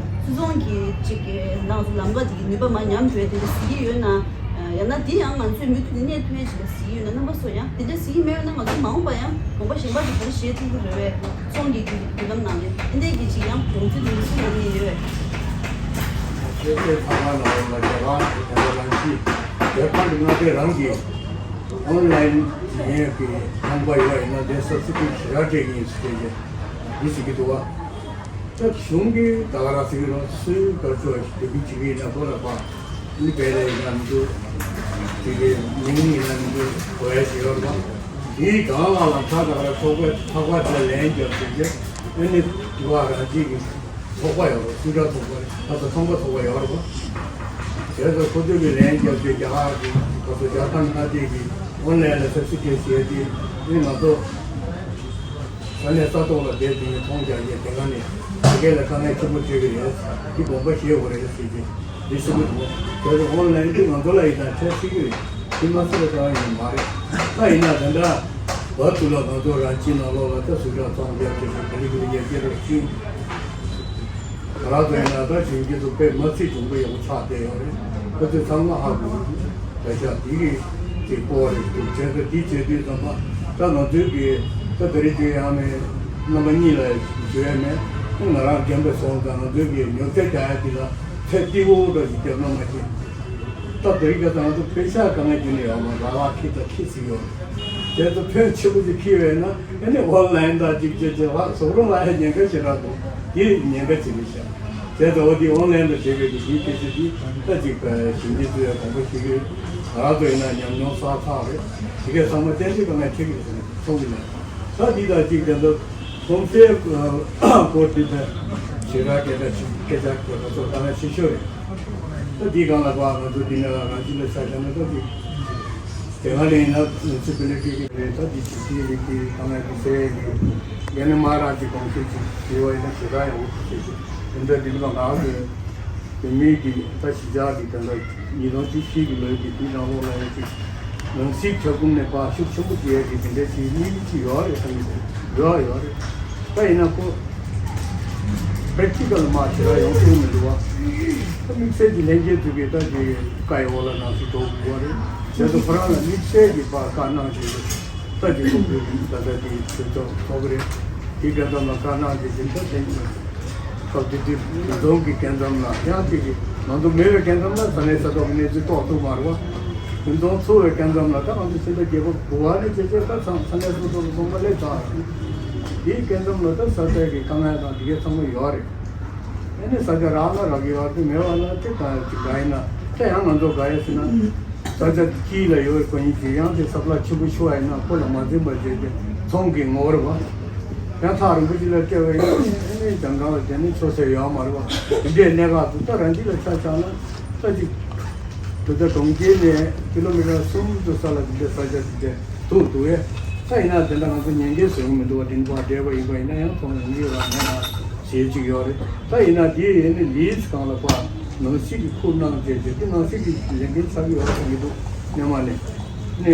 སུད་ཚོང་གི་ཅིག་གི་ནང་ཚོ་ལམ་ཁ་དེ་གི་ནུས་པ་མར་ཉམས་འགྲོ་ཡ་དེ་འདྲ་གཟིགས་ཀྱི་ཡོད་ན། ཡང་ན་དེ་ཡང་ང་ཚོའི་མུ་མཐུད་དེ་གནས་ཐུབ་ཡ་ཞིག་ལ་གཟིགས་ཀྱི་ཡོད་ན། རྣམ་པ་ཚོ་ཡང་དེ་འདྲ་གཟིགས་ཀྱི་མེད་ཡོད་ན་ང་ཚོ་མ་འོངས་པ་ཡང་དགོངས་པ་གཞན་པ་ཅིག་ག་རེ་བཞེས་ཐུབ་ཀྱི་རེད་བས། ཚོང་གི་བརྒྱུད་བརྒྱུད་ལམ་ནང་ནས་དེ་འདྲའི་གི་ཅིག་ཡང་གོང་ཚུལ་དེ་འདྲ་གསུང་གི་ཡོད། ཆོས་སྲིད་ཚང་མ་ནང་ལ་རྒྱ་གར་གྱི་དེ་འདྲ་རང་གི་རྒྱལ་ཁབ་ཀྱི་མངའ་སྡེ་རང་གི་ཨོན་ལན་ཡིན་གྱི་ཁང་པ་ཡོད་ཡིན་ན་དེ་སབ་སི་ཀི་ཞེ་དྲག་སྤྲད་ཀྱི་ཡིན་ཟེར་བྱས་འདི་ཟེར་གྱི་འདུག་བ། ད་གཞུང་གིས་ད་ག་རང་ཟེར་གྱི་རེད། སུས་བཀའ་ཆོས་དེ་འདྲ་བྱེད་ཀྱི་ཡིན་ན་ཁོ་ལ་ཕར་ནི་བལ་ལ་ཡིན་ན་མི་འདུག་དེ་གའི་མིང་ཡིན་ན་མི་འདུག་གོ་ཡ་ཞིག་ཡོད་རེད་བ། དེའི་སྒང་ལ་ལ་ད་ག་རང་ཚོགས་པའི་ཚོགས་པ་དེ་ལན་རྒྱབ་ཟེར་གྱི་ཨ་ནི་དེ་བ་རང་བྱེད་ཀྱི། ཚོགས་པ་ཡོད་རེད། སུ་འདྲ་ཚོགས་པ་རེད། ཁ་ས་ཚོང་པ་ཚོགས་པ་ཡོད་རེད་པ། བྱས་ཙང་ཁོ་ཚོས་ཀྱི་ལན་རྒྱབ་སྟེ་རྒྱ་གར་གྱི་ཁ་ས་རྒྱ་གར་མངའ་སྡེ་གི་ཨོན་ལན་ལ་སབ་སི་ཀི་ཟེར་ཏེ་ཨེ་ང་ཚོ་ས་གནས་ས་ཐོག་ལ་བསྡད་དེ་ནས་ཚོང་རྒྱག་ཡས་དེ་ག་ནས་དེ་གས་ལ་དཀའ་ངལ་ཆེན་པོ་འཕྲད་ཀྱི་རེད། འདི་དགོངས་པ་བཞེས་དགོས་རེད་ཟེར་ཏེ་འདི་གསུང་གི་འདུག་བྱས་ཙང་ཨོན་ལན་འདི་ང་ཚོ་ལ་ཡིན་ན་འཕྲད་སྲིད་ཀྱི་རེད། དེ་མ་ཟད་པ་ཙང་ཡང་མ་རེད། ད་ཡིན་ན་དེ་འདྲ་བར་དུ་ལ་ང་ཚོ་རང་སྤྱི་ནང་ལོགས་ལ་ད་ཟུར་ཁྲག་གཙང་རྒྱབ་ཀྱི་རེད། ག་ལེ་ག་ལེ་རྒྱབ་ཀྱི་རེད་ཤིང་། ང་རང་ཚོ་ཡིན་ན་ད་གཞོན་སྐྱེས་ཚོ་དཔེ་མ་ཚད་གྱོང་པོ་ཡག་པོ་ཆགས་བསྡད་ཡོད་རེད། ཁོ་ཚོས་ཚང་མ་ཧ་གོ་གི་འདུག་ད་ཆ་དེ་གི་ཅིག་སྤོ་བ་རེད་འདུག་བྱས་ཙང་དེ་བྱས་དུས་ཙམ་པ་ད་ང་ཚོའི་གི་ད་ད་རེས་དུས་ཡང་མེད། རྣམ་པ་གཉིས་ལ་ཞུ་ཡ་མེད། ང་རང་རྒན་པ་སོང་ཙང་ང་ཚོའི་གི་ཉོ་ཚད་རྒྱག་ཡ་དེ་ལ་ཚད་ཏི་བོ་འདྲ་ཞིག་བརྒྱབ་ན་མ་ཤེས། ད་དེ་རིང་ཁ་སང་ང་ཚོ་ཕོན་ཆག་དཀའ་ངལ་རྒྱུ་ནས་ཡོད་མ་རེད། ལ་ལ་ཁྱི་དང་ཁྱི་ཚིག་ཡོད་རེད། དེ་ཚོ་ཕོན་ཆེ་པོ་ཅིག་ཁྱི་བས་ན་ཨ་ནི་ཨོན་ལན་དང་ཅིག་ཅིག་ཅིག་ལ་ཟོག་རོང་ལ་ཡ་ཉེན་ཁ་ཞེ་དྲག་འདུག་དེ་ཉེན་ཁ་ཅིག་རེད་ཤག་དེ་ཚོ་འོ་དེ་ཨོན་ལན་དང་འབྲེལ་བའི་དེ་དེའི་སྐད་ཆ་དེ་ད་ཅིག་ཞིབ་འཇུག་བྱེད་ཡ་དགོངས་པ་བཞེས་ཀྱི་ཡོད། ང་རང་ཚོ་ཡིན་ན་ཉམས་མྱོང་བསགས་ཚར་རེད། དེ་གས་ཚང་མ་ཏན་ཏན་དཀའ་ངལ་འཕྲད་ཀྱི་རེད་ཟེར་ནས་མཐོང་གི་མེད། ད་འདི་དང་གཅིག་དེ་ཚོ་གོང་གསལ་སྐོར་འདི་དང་ཞེ་དྲག་སྐད་ཆ་ཞིག་སྐད་ཆ་དགོས་པ་ཚོ་དཀའ་ངལ་ཆེ་ཤོས་རེད། ད་འདིའི་སྒང་ལ་ཕར་ང་ཚོ་འདི་ནས་ལ་རང་བཞིན་ལ་ཆ་བཞག་ན་ད་འདི་དེ་སྔ་ལས་ཡིན་ན་མུ་ནི་སི་པ་ལི་ཊི་གི་རེད། ད་འདི་ཞིབ་ཕྲའི་རིགས་ཀྱི་དཀའ་ངལ་འདི་སེལ་ཡས་ཀྱི་ཡང་ན་མ་རང་གི་གོང་ཚད་ཅིག་བྱས་པ་ཡིན་ན་ཞེ་དྲག་ཡག་པོ་ཞིག་བྱེད་ཤེས། དེ་འདྲ་འདི་ལ་ང་གི་བོད་མིའི་གི་ད་གཞིས་ཆགས་ཀྱི་དེ་འདྲ་ཉིས་སྟོང་བཅུ་བཞི་གི་ལོའི་གི་དུས་ནང་ལོགས་ལ་ཡང་ཅིག་ནང་སྲིད་ཁྱབ་ཁོངས་ནས་ཕར་ཤུགས་ཆེན་པོ་རྒྱག་ཡ་གི་དེ་འདྲ་ཅིག་གཉིས་ཅིག་ཡོད་རེད་བསམ་གི་འདུག་ཡོད་ཡོད་རེད། ད་ཡིན་ན་ཁོ་པྲེག་ཊི་ཀལ་མ་ཞེ་དྲག་ཡོང་ཐུབ་མི་འདུག་བ། ད་དམིགས་བསལ་གྱི་ལྷན་རྒྱས་ཚོ་གི་ད་ཅིག་བཀའ་ཡི་འོག་ལ་ནང་སྲིད་གཏོགས་དགོས་པ་རེད། དེ་ཚོ་ཁོ་རང་ལ་དམིགས་བསལ་གྱི་ཕར་བཀའ་གནང་བྱས་ད་ཅིག་ཁོང་ཚོས་ད་ལྟ་དེ་གྲོས་ཚོགས་ཚོགས་ཀྱི་རེད། དེ་སྐབས་ཙམ་ལ་བཀའ་གནང་བྱས་ཟིན་ད་དེ་སྐབས་དེ་དུས་བོད་ཚོང་གི་སྐབས་ཙམ་ལ་ཡང་ཅིག་གི་ང་ཚོ་མེད་པའི་སྐབས་ཙམ་ལ་ས་གནས་ས་ཐོག་གི་གནས་ཚུལ་རྟོགས་ཐུབ་མ་རེད་བ། བོད་ཚོང་ཚུགས་པའི་སྐབས་ཙམ་ལ་ད་ང་ཚོ་ཕྱི་ཟླ་བརྒྱད་པ་དགུ་པ་ནས་བྱས་བྱས་ད་ཚང་ས་གནས་ས་ཐོག་གི་ཚོང་པ་སླེབས་ཚར་རེད། དེའི་སྐབས་ཙམ་ལ་ད་ས་ཆ་གི་དཀའ་ངལ་དང་དེ་གའི་ཚང་མ་ཡོད་རེད། ཨ་ནི་ས་ཆ་རག་ལ་རག་གི་ཡོད་དེ་མེད་པ་ལ་དེ་ད་ཅིག་དགའ་ཡིན་ན་དེ་ཡང་ང་ཚོ་དགའ་ཡོད་ཟེར་ན། ས་ཆ་དཀྱིལ་ལ་ཡོད་པའི་ཁོ་ཡིན་གྱི་ཡང་དེ་ས་བླ་ཆེན་པོ་ཤོར་བ་ཡིན་ན་ཁོ་ལ་མ་འཛེམ་པ་བྱས་ཏེ་ཚོང་གི་ངོ་བོར་བ། ཡང་ཐག་རིང་པོ་ཅིག་ལ་སྤྲད་པ་ཡིན་ན་ཨ་ནི་རྒྱང་གྲགས་ལ་དེ་ནི་ཆོག་ས་ཡོད་མ་རེད་བ། དེ་འདྲའི་གནད་འགག་ཏུ་ད་རང་ཅིག་ལ་ཆ་བཞག་ན་ས་ཅིག་དུ་ད་གྲོང་ཁྱེར་ནས་ཀི་ལོ་མི་ཊར་གསུམ་དུ་ས་ལ་དེ་འདྲའི་ས་ཆ་དེ་འདྲའི་ཐུག་འདུག་བས། ད་ཡིན་ན་དེ་འདྲ་ང་ཚོ་ཉེན་ཁའི་བཟོ་གི་མི་འདུག་བ། དྲིན་པ་འདྲེས་པ་ཡིན་པ་ཡིན་ན་ཡང་ཚོང་ཡོང་གི་ཡོད་ར་མེད་ར་ཞེས་ཅིག་ཡོད་རེད། ད་ཡིན་ན་དེ་ཡིན་ནི་ལིས་སྒང་ལ་ཕར་ནང་སྲིད་ཀྱི་ཁུར་གནང་བྱས་བྱས་དེ་ནང་སྲིད་ཀྱི་ལས་འགན་ཚར་གི་ཡོད་ས་མི་འདུག་སྔོན་མ་ནས་ནས་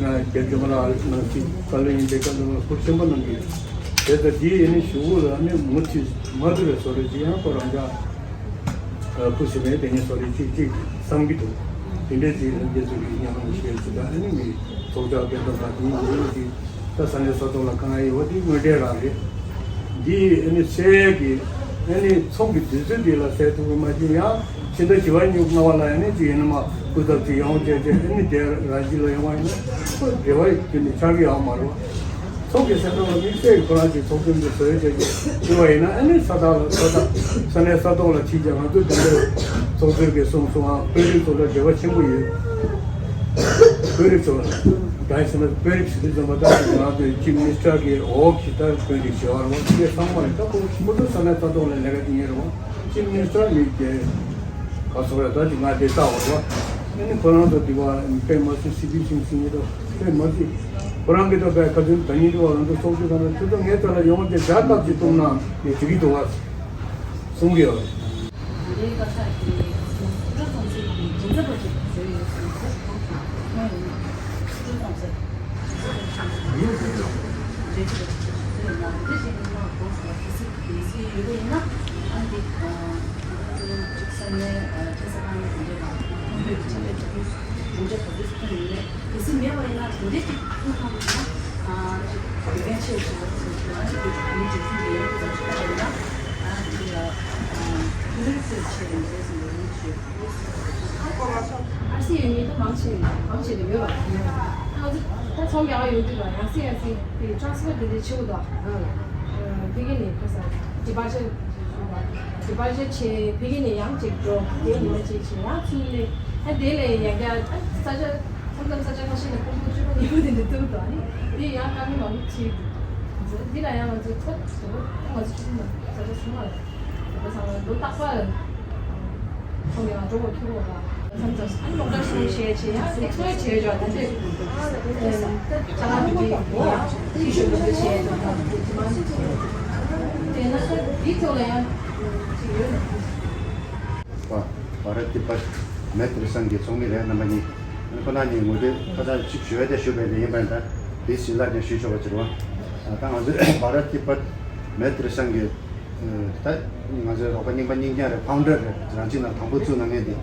རྒྱ་ཇོ་མ་ལགས་ནང་སྲིད་བཀའ་བློན་ཡིན་པའི་བཀའ་བློན་ལ་ཁུར་ཆེན་པོ་གནང་གི་ཡོད། དེ་ལྟར་དེ་ཡིན་ནི་ཞུ་བོ་ལ་ནི་མུ་མཐུད་མ་ཐུབ་པའི་བཟོ་འདྲ་ཅིག་ཡང་ཁོ་རང་འཇགས་ཁུ་སིམ་མེར་དེ་ཉིད་བཟོ་འདྲ་ཅིག་ཅིག་བསམ་གྱི་འདུག་དེ་འདྲའི་ཅིག་ལྷན་རྒྱས་ཚོ་གི་སྙན་ལམ་ཞུ་ཡ་ཅིག་དང་ཨ་ནི་མི་ཚོགས་བཅར་སྐད་འདོན་པ་དེ་ཡིན་ཅིག་ད་ས་གནས་ས་ཐོག་ལ་གང་ཡོད་པ་དེ་དངོས་འབྲེལ་རང་རེད། འདི་ཨ་ནི་སའི་གི་ཨ་ནི་ཚོགས་ཀྱི་དུས་ཚོད་འདི་ལ་སེལ་ཐུབ་པ་མ་བྱུང་ཡང་ཕྱི་ཟླ་བཞི་པ་ཉིན་ལྔ་པ་ལ་ཨ་ནི་ཅིག་ཡིན་ན་མ་སྐུ་ཚབ་ཅིག་ཡོང་བྱས་བྱས་ཨ་ནི་དེ་རང་ཅིག་ལ་ཡོང་བ་ཡིན་ན་ཁོ་རེ་བ་ཡོད་ནི་ཆགས་ཀྱི་ཡོད་མ་རེད་བ། ཚོགས་ཀྱི་སེམས་ཁྲལ་བ་དམིགས་བསལ་གྱི་ཁོ་རང་གི་ཚོགས་ཆུང་གི་བཟོ་ཡོད་བྱས་ཀྱི་ཞུ་བ་ཡིན་ན་ཨ་ནི་ས་ཐག་ལ་ས་ཐག་ས་གནས་ས་ཐོག་ལ་ཕྱིན་ཀྱང་ང་ཚོ་དེ་འདྲའི་ཚོགས་གཙོས་ཀྱི་གསུངས་སོང་ཨ་དཔོན་རིགས་ཚོ་ལ་འབྲེལ་བ་ཆེན་པོ་ཡོད། དཔོན་རིགས་ཚོ་ལ་ད་ཡིན་ཟེར་ན་དཔོན་རིགས་ཟེར་དུས་ཙམ་པ་ད་ང་ཚོའི་ཅིབ་མི་ནིས་ཊར་གྱི་འོག་གི་ད་དཔོན་རིགས་བྱེད་པ་རེད་བ་དེ་ཚང་མ་རེད། ད་ཁོ་མུ་མཐུད་ས་གནས་ས་ཐོག་ལ་ལས་ཀ་དེ་ཡིན་རེད་བ། ཅིབ་མི་ནིས་ཊར་ནི་དེ་ག་སོགས་རེད་ད་ཅིག་ང་དེ་ལྟ་བ་རེད་བ། ཨ་ནི་ཁོ་རང་ཚོ་དེ་བ་དཔེ་མ་སྲིད་སི་པི་ཤིང་སི་ཉིད་དོ། དཔེ་མ་སྲིད། ཁོ་རང་གིས་ད་བས་ཁ་ཚོན་ད་ཉིད་དུ་བ་ང་ཚོ་ཚོགས་གཙོ་ཚང་མས་ཁྱོད་ཚོ་ངའི་རྩ་ལ་ཡོང་བྱས་ཇ་ཁབ་ཅིག་བཏུང་ན་ངས་བྱེད་ཀྱི་འདུག་བ། གསུང་གི་ཡོད། དེ་རིང་བཀའ་ཤག་གིས་སྐུ་ཚབ་ཚོགས་གཙོ་གི་མགྲིན་ཚབ་པ་ཞིག་བཟོས་ཡོད་ཟེར་ནས་ཁོང་གིས་ཁོང་ཡིན་སྐུ་ཚབ་ཚོགས་གཙོ་རེད་ཟེར་ནས་འགྲེལ་བརྗོད་བྱས་ཡོད་ན་འདི་བཞིན་ཡིན་ན་གོང་སོང་གལ་སྲིད་གལ་སྲིད་ཡོད་པ་ཡིན་ན་ཨ་འདི་ཅིག་ས་གནས་ཁྲལ་ས་ཁང་དེ་འདྲས་ལ་ཁོང་ཚོས་ཀྱི་ཁྲལ་ལས་ཐོན་དེ་འདྲས་ག་ཚོད་ཐོན་ཡོད་མེད། གལ་སྲིད་མེད་པ་ཡིན་ན་དེ་འདྲས་ཅིག་ཐུགས་ཁག་ཡིན་ན་ཅིག་འགན་ཆེ་ཞིག་ལ་ཐུག་ཐུག་ཨ་ཅིག་གི་མི་སྒྲིག་འཛུགས་ལས་ཡོད་ཟེར་ཆོག་པ་ཡིན་ན་ཨ་ཅིག་ལ་ཐུགས་རེ་ཚོས་ཆེ་རེད་ཟེར་ཟིན་པའི་མི་ཞུ། ཨར་སི་ཡོད་མི་ད་མང་ཆེ་མང་ཆེ་རེ་ཡོད་ལ་ཡིན་ན་ང་ཚོ་ད་ཚོང་རྒྱག་ཡོད་དུས་ལ་ཡང་སི་ཡང་སི་དེ་ཊ་རན་སི་ཕར་དེ་འདྲས་ཆེ་བོ་དང་དེ་གི་ནི་ཁ་སང་ཌི་པར་ཅར་ཌི་པར་ཅར་ཆེ་དེ་གི་ནི་ཡང་ཅིག་འགྲོ་དེ་ཉི་མ་གཅིག་ཆེ་ཡང་ཚུར་སླེབས་ཨ་དེ་ལས་ཡང་བསྐྱར་ས་ཆ་མཚམས་མཚམས་ས་ཆ་ཁ་ཤས་ནས་ཕུང་པོ་བཅུ་པ་ཉི་མ་དེ་འདྲ་ཐུག་དང་ནི་དེ་ཡང་དཀའ་ངལ་མང་པོ་འཕྲད་འདུག་འདི་ལ་ཡང་ང་ཚོ་ཚབ་ང་ཚོ་ཆུང་ཆུང་ས་ཆ་ཚང་མ་ལ་ལོ་རྟག་པར་ཁོང་གི་ང་གྲོགས་པོ་ཁྱོད་རོགས་ལ་མཚམས་མཚམས་ཨ་ནི་ལོག་ལྟ་ཞུ་བྱས་བྱས་ཡང་ཨེག་སི་པི་ལོར་བྱས་ཡོད་ད་དེ་ཅ་ལག་དེ་འདྲའི་ཡོད་ཡང་ཤེས་ཞུ་ལོག་ལྟ་བྱས་ཡོད་ད་དེ་མ་དེ་ན་ད་འདི་ཐོག་ལ་ཡང་ཅིག་ཡོད་ན། བ་བྷ་ར་ཏི་པད་མེ་ཏྲི་སང་གི་ཚོགས་མི་རེད་རྣམ་པ་གཉིས། ཁོ་ན་ནི་ངོ་སྤྲོད་ཁ་ཚ་ཞིག་ཞུ་ཡ་དེ་ཞུ་བའི་ལས་ཡིན་པ་ཡིན་ད་དེ་ཞིག་ལ་ཀྱང་ཞུ་ཆོག་པ་ཅིག་རེད་བ། ད་ང་ཚོས་བྷ་ར་ཏི་པད་མེ་ཏྲི་སང་གི་ད་ང་ཚོའི་རོགས་པ་རྙིང་པ་རྙིང་རྐྱང་རེད། ཕའུན་ཌར་རེད། རང་ཅིག་ནང་དང་པོ་བཙུགས་གནང་མཁན་དེ་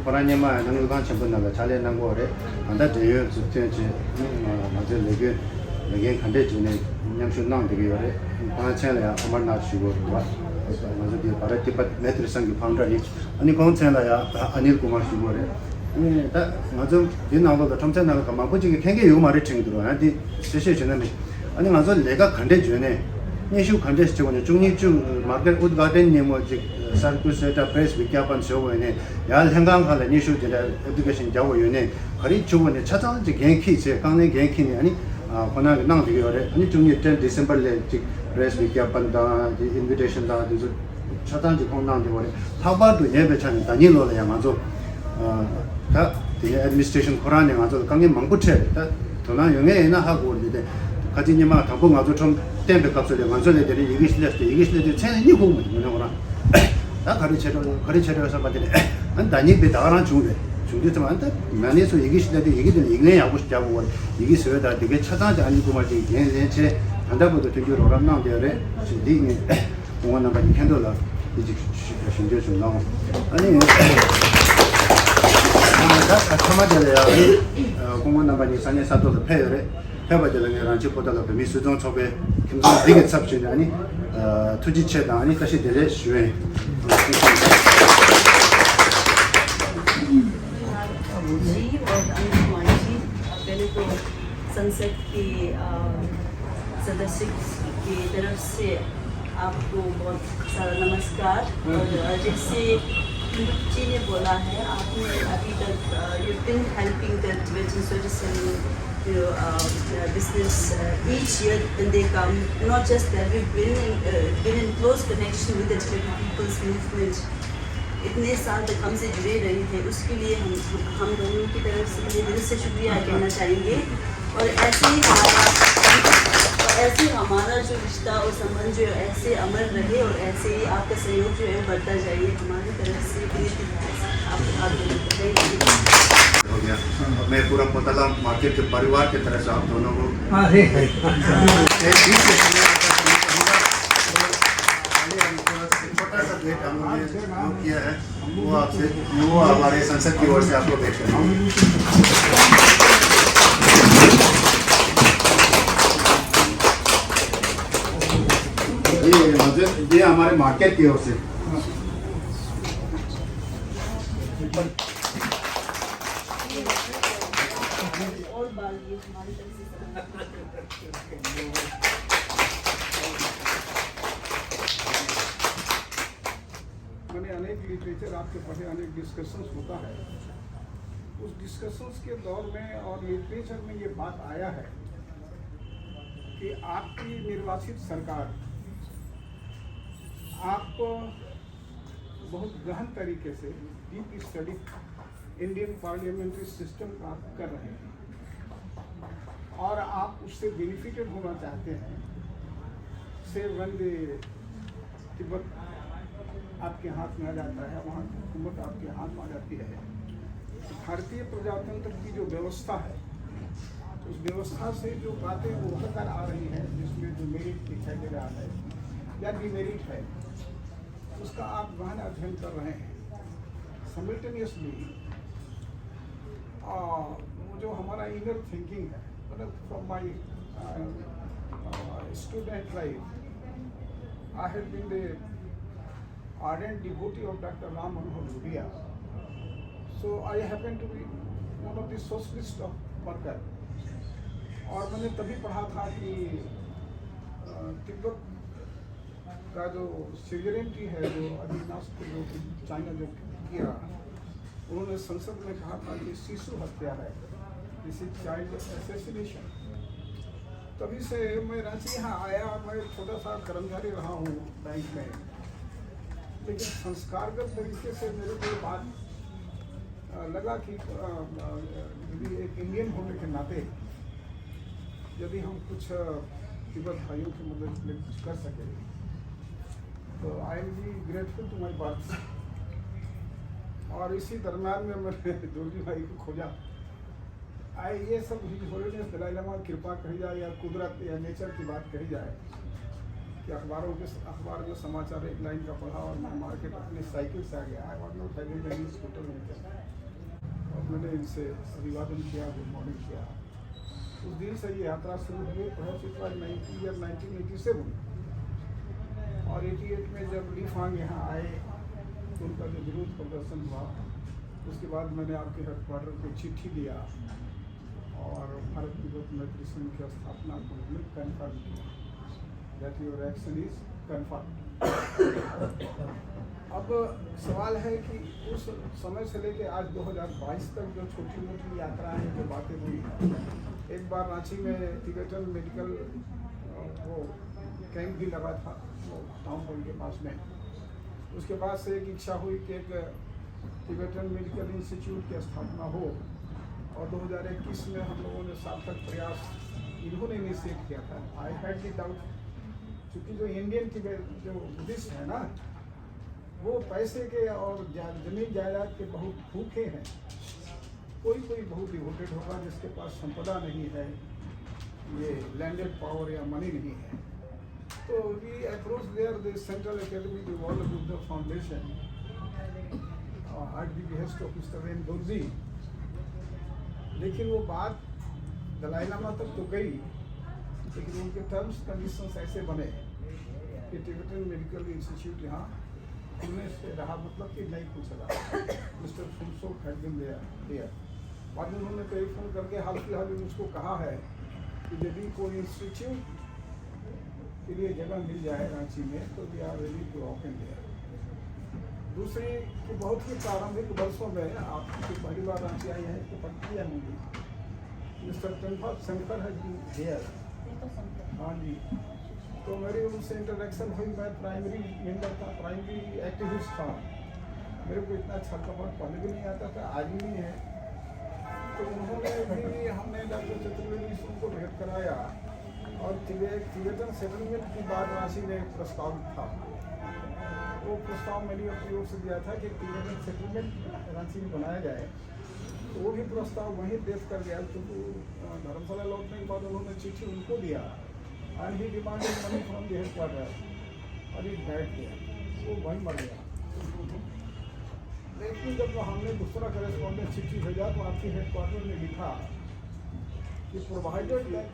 ཁོ་རང་སྔོན་མ་ཡང་དངུལ་ཁང་ཆེན་པོ་ནང་ལ་ཕྱག་ལས་གནང་གི་ཡོད་རེད། ད་ལྟ་འབྲེལ་ཡོད་མཛུབ་སྟོན་བྱས་ང་ཚོའི་ལས་འགན་ལས་འགན་ག་འདྲས་བྱས་ནས་མཉམ་ཞུགས་གནང་བསྡད་ཀྱི་ཡོད་རེད། ཁོ་རང་མཚན་ལ་ཡང་ཨ་མར་ནཱཐ་ཞུ་གི་ཡོད་རེད་བ། ང་ཚོ་འདི་བྷ་ར་ཏི་པད་མེ་ཏྲི་སང་གི་ཕའུན་ཌར་ཡིན། ཨ་ནི་ཁོང་མཚན་ལ་ཡང་ཨ་ནིལ་ཀུ་མར་ཞུ་གི་ཡོད་རེད། ཨ་ནི་ད་ང་ཚོ་འདི་ནང་ལོགས་ལ་ཁྲོམ་ཚན་ནང་ལ་མང་པོ་ཅིག་གིས་མཁྱེན་གྱི་ཡོད་མ་རེད་དྲན་གྱི་འདུག་ཡང་འདི་གསལ་བཤད་བྱས་ན་མི། ཨ་ནི་ང་ཚོ་ལས་ཀ་ག་འདྲས་བྱས་ནས་སྙན་ཞུ་ག་འདྲས་བྱེད་དགོས་ནས་བཅུ་གཉིས་བཅུ་མར་ཀེཊ་ཨུད་གྷ་ཌེན་སྙན་མོ་ཅིག་སར་ཀུ་སེ་ཊར་པྲེ་སི་བི་གྱ་པན་བཟོ་དགོས་ནས་ཡང་ལྷན་ཁང་ཁག་ལ་སྙན་ཞུ་དེ་འདྲ་ཨེབ་ལི་ཀེ་ཤན་རྒྱག་དགོས་ཡོད་ནས་ག་རེ་བྱེད་དགོས་ནས་ཆ་ཚང་ཅིག་འགན་འཁྱེར་བྱས་དཀའ་ངལ་འགན་འཁྱེར་ནས་ཨ་ནི་ཁོ་རང་གིས་གནང་བསྡད་ཀྱི་ཡོད་རེད། ཨ་ནི་བཅུ་གཉིས་ཏེན་ཌི་སེམ་བར་ལ་ཅིག་པྲེ་སི་བི་གྱ་པན་དང་དེ་ཨིན་བི་ཊེ་ཤན་དང་དེ་ཚོ་ཆ་ཚང་ཅིག་ཁོང་གནང་བསྡད་ཡོད་རེད། ལྷག་པར་དུ་ཉེ་བའི་ཆ་ནས་ཟླ་ཉིན་ལོ་ལ་ཡང་ང་ཚོ་ད་དེ་ནས་ཨེཌ་མི་ནི་སི་ཊྲེ་ཤན་ཁོ་རང་ནས་ང་ཚོ་ལ་དཀའ་ངལ་མང་པོ་འཕྲད་རེད། ད་དོ་སྣང་ཡོད་མཁན་ཡིན་ན་ཧ་གོ་རེད། དེ་ཁ་ཅིག་སྔོན་མ་དང་པོ་ང་ཚོ་ཁྲོམ་བསྟན་པའི་སྐབས་སུ་ལས་ང་ཚོ་ལས་དེ་རིང་ཡི་གེ་སླེབས་ཏེ་ཡི་གེ་སླེབས་དུས་མཚན་ལ་གཉིད་ཁུག་མི་འདུག་ངོ་ནས་ཁོ་རང་ད་ག་རེ་བྱེད་འགྲོ་ག་རེ་བྱེད་འགྲོ་བསམ་པ་དེ་ནས་ཨ་ནི་ཟླ་ཉིན་པའི་ཟླ་ག་རང་བྱུང་རེད། བྱུང་དུས་ཙམ་ཨ་ནི་ད་ན་ནིང་ཚོ་ཡི་གེ་སླེབས་དུས་ཡི་གེ་དེ་ལ་ཡིག་ལན་ཡག་པོ་ཞིག་རྒྱག་དགོས་རེད། ཡི་གེ་བཟོས་དང་དེ་གའི་ཆ་ཚང་དེ་ཨ་ནི་རྐུ་མ་ཅིག་འགན་ལེན་བྱས་ད་ལྟ་བར་དུ་མཐུན་འགྱུར་རོགས་རམ་གནང་བསྡད་ཡོད་རེད་ཞེས་འདི་ངས་སྐུ་ངོ་རྣམ་པ་ནས་མཁྱེན་རྟོགས་ལ་འདི་ཅིག་ཞུ་ཞུ་འདོད་བྱུང་ལགས། ཨ་ནི་ད་མཐའ་མ་དེ་ལ་ཡང་ཨ་ནི་སྐུ་ངོ་རྣམ་པ་གཉིས་ས་གནས་ས་ཐོག་ལ་ཕེབས་ཡོད་རེད། ཕེབས་པ་དེ་ལ་ངས་རང་ཆས་པོ་ཏཱ་ལ་བོད་མིའི་སུད་ཚོང་ཚོགས་པའི་ཁྱིམ་ཚང་འདི་གི་ཚབ་བྱས་ནས་ཨ་ནི་ཐུགས་རྗེ་ཆེ་དང་ཨ་ནི་བཀྲ་ཤིས་བདེ་ལེགས་ཞུ་ཡིན། जी, बहुत बहुत मांझी। पहले तो संसद की, अ, सदस्य की तरफ से आपको बहुत सारा नमस्कार। और, अ, जैसे जी ने बोला है, आपने अभी तक, अ, you've been helping the Tibetan Students in, you know, uh, uh, business, uh, each year when they come. Not just that, we've been in, uh, been in close connection with the Tibetan people's movement. इतने साल तक हमसे जुड़े रहे हैं, उसके लिए हम, हम, हम दोनों की तरफ से ये दिल से शुक्रिया कहना चाहेंगे। और ऐसे ही हमारा, और ऐसे ही हमारा जो रिश्ता और संबंध जो है, ऐसे अमर रहे और ऐसे ही आपका सहयोग जो है, बढ़ता जाए, ये हमारी तरफ से विनती है। आप, आप दोनों को thank you। हो गया। मैं पूरा पताला मार्केट के परिवार की तरफ से आप दोनों को हाँ, हे, हे। एक छोटा सा भेंट हम लोग ने वो किया है, वो आपसे, वो हमारे संसद की ओर से आपको भेंट करना। ये, ये हमारे मार्केट की ओर से। मैंने अनेक लिटरेचर आपके पढ़े, अनेक डिस्कशंस होता है। उस डिस्कशंस के दौर में और लिटरेचर में ये बात आया है कि आपकी निर्वाचित सरकार, आप बहुत गहन तरीके से deep study Indian parliamentary system का कर रहे हैं और आप उससे बेनिफिटेड होना चाहते हैं। से वंदे तिब्बत आपके हाथ में आ जाता है, वहाँ की हुकूमत आपके हाथ में आ जाती है। भारतीय प्रजातंत्र की जो व्यवस्था है, उस व्यवस्था से जो बातें उभर कर आ रही हैं, जिसमें जो मेरिट दिखाई दे रहा है या डिमेरिट है, उसका आप गहन अध्ययन कर रहे हैं। साइमल्टेनियसली, वो जो हमारा इनर थिंकिंग है, मतलब, from my student life, I have been the ardent devotee of Doctor Ram Manohar Lohiya. So I happen to be one of the socialist of worker. और मैंने तभी पढ़ा था कि, अ, तिब्बत का जो सिवियरिटी है, जो अधीनस्थ, जो चाइना जो किया, उन्होंने संसद में कहा था कि शिशु हत्या है, this is child assassination। तभी से मैं रांची यहाँ आया, मैं छोटा सा कर्मचारी रहा हूँ बैंक में, लेकिन संस्कारगत तरीके से मेरे को ये बात, अ, लगा कि, अ, अ, यदि एक इंडियन होने के नाते यदि हम कुछ, अ, तिब्बत भाइयों की मदद के लिए कुछ कर सके, तो I will be grateful to my birth। और इसी दरम्यान में मैंने दोरजी भाई को खोजा। आई, ये सब हिज होलिनेस दलाई लामा की कृपा कही जाए या कुदरत या नेचर की बात कही जाए कि अखबारों के, अखबार में समाचार एक लाइन का पढ़ा और मैं मार्केट अपनी साइकिल से आ गया। I was not having any scooter। और मैंने इनसे अभिवादन किया, गुड मॉर्निंग किया। उस दिन से ये यात्रा शुरू हुई। Perhaps it was ninety या nineteen eighty seven। और eighty eight में जब ली फांग यहाँ आए, तो उनका जो विरोध प्रदर्शन हुआ, उसके बाद मैंने आपके हेडक्वार्टर को चिट्ठी दिया और भारत तिब्बत मैत्री संघ की स्थापना को हमने कन्फर्म किया। That your action is confirmed। अब सवाल है कि उस समय से लेके आज दो हज़ार बाईस तक जो छोटी मोटी यात्राएं, जो बातें हुई, एक बार रांची में टिबेटन मेडिकल, अ, वो कैंप भी लगा था, वो टाउन हॉल के पास में। उसके बाद से एक इच्छा हुई कि एक टिबेटन मेडिकल इंस्टीट्यूट की स्थापना हो, और दो हज़ार इक्कीस में हम लोगों ने सार्थक प्रयास, इन्होंने इनिशिएट किया था। I had the doubt, क्योंकि जो इंडियन टिबेट, जो बुद्धिस्ट है ना, वो पैसे के और जा-, जमीन जायदाद के बहुत भूखे हैं। कोई कोई बहुत डिवोटेड होगा जिसके पास संपदा नहीं है, ये लैंडेड पावर या मनी नहीं है। तो we approach there the Central Academy, the World Buddha Foundation, uh, at the behest of Mister Ren Dorji। लेकिन वो बात दलाई लामा तक तो गई, लेकिन उनके टर्म्स कंडीशंस ऐसे बने कि टिबेटन मेडिकल इंस्टीट्यूट यहाँ खुलने से रहा, मतलब कि नहीं खुल सका। Mister Phuntsog had been there, there। बाद में उन्होंने टेलीफोन करके हाल फिलहाल में मुझको कहा है कि यदि कोई इंस्टीट्यूट के लिए जगह मिल जाए रांची में, तो we are ready to open there. दूसरी कि बहुत ही प्रारंभिक वर्षों में आप, कि पहली बार रांची आई है, तो पक्की या नहीं, मिस्टर चंपा शंकर है जी हेयर। हाँ जी, तो मेरी उनसे इंटरेक्शन हुई। मैं प्राइमरी मेंबर था, प्राइमरी एक्टिविस्ट था। मेरे को इतना अच्छा कपड़ा पहले भी नहीं आता था, आज भी नहीं है। तो उन्होंने भी, हमने डॉक्टर चतुर्वेदी मिश्र को भेंट कराया और तिबे- तिबेटन सेटलमेंट की बात रांची में एक प्रस्ताव था। वो प्रस्ताव मैंने अपनी ओर से दिया था कि तिबेटन सेटलमेंट रांची में बनाया जाए। तो वो भी प्रस्ताव वहीं डेथ कर गया, क्योंकि धर्मशाला लौटने के बाद उन्होंने चिट्ठी उनको दिया। And he demanded money from the headquarter. और ये बैठ गया, वो वहीं मर गया। लेकिन जब हमने दूसरा करेस्पॉन्डेंस चिट्ठी भेजा, तो आपके हेडक्वार्टर ने लिखा कि प्रोवाइडेड दैट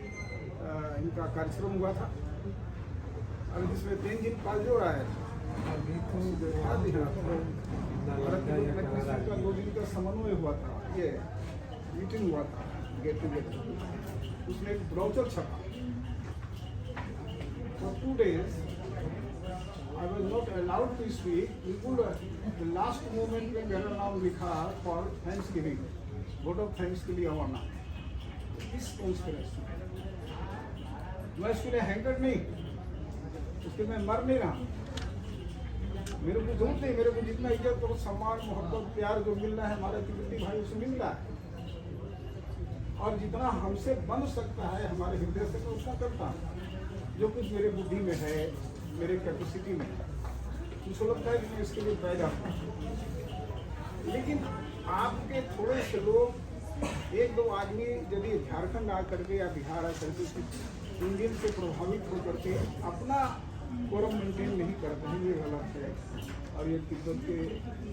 इनका कार्यक्रम हुआ था, और जिसमें तेंजिन पालजो आए, भारत तिब्बत मैत्री संघ का दो दिन का समन्वय हुआ था, ये मीटिंग हुआ था, गेट टुगेदर, उसमें एक ब्राउचर छपा। For two days, I was not allowed to speak. Even the last moment में मेरा नाम लिखा for Thanksgiving, vote of thanks के लिए आना। इस कॉन्स्पिरेसी, मैं इसके लिए हैंकर नहीं, उसके मैं मर नहीं रहा। मेरे को जरूरत नहीं, मेरे को जितना इज्जत और सम्मान, मोहब्बत, प्यार जो मिलना है हमारे तिब्बती भाई, उसे मिल रहा है। और जितना हमसे बन सकता है हमारे हृदय से, मैं उतना करता हूँ। जो कुछ मेरे बुद्धि में है, मेरे कैपेसिटी में है, मुझे लगता है कि मैं इसके लिए पैदा हूँ। लेकिन आपके थोड़े से लोग, एक दो आदमी यदि झारखंड आ करके या बिहार आ करके इंडियन से प्रभावित होकर के अपना कोरम मेंटेन नहीं करते हैं, ये गलत है। और ये तिब्बत के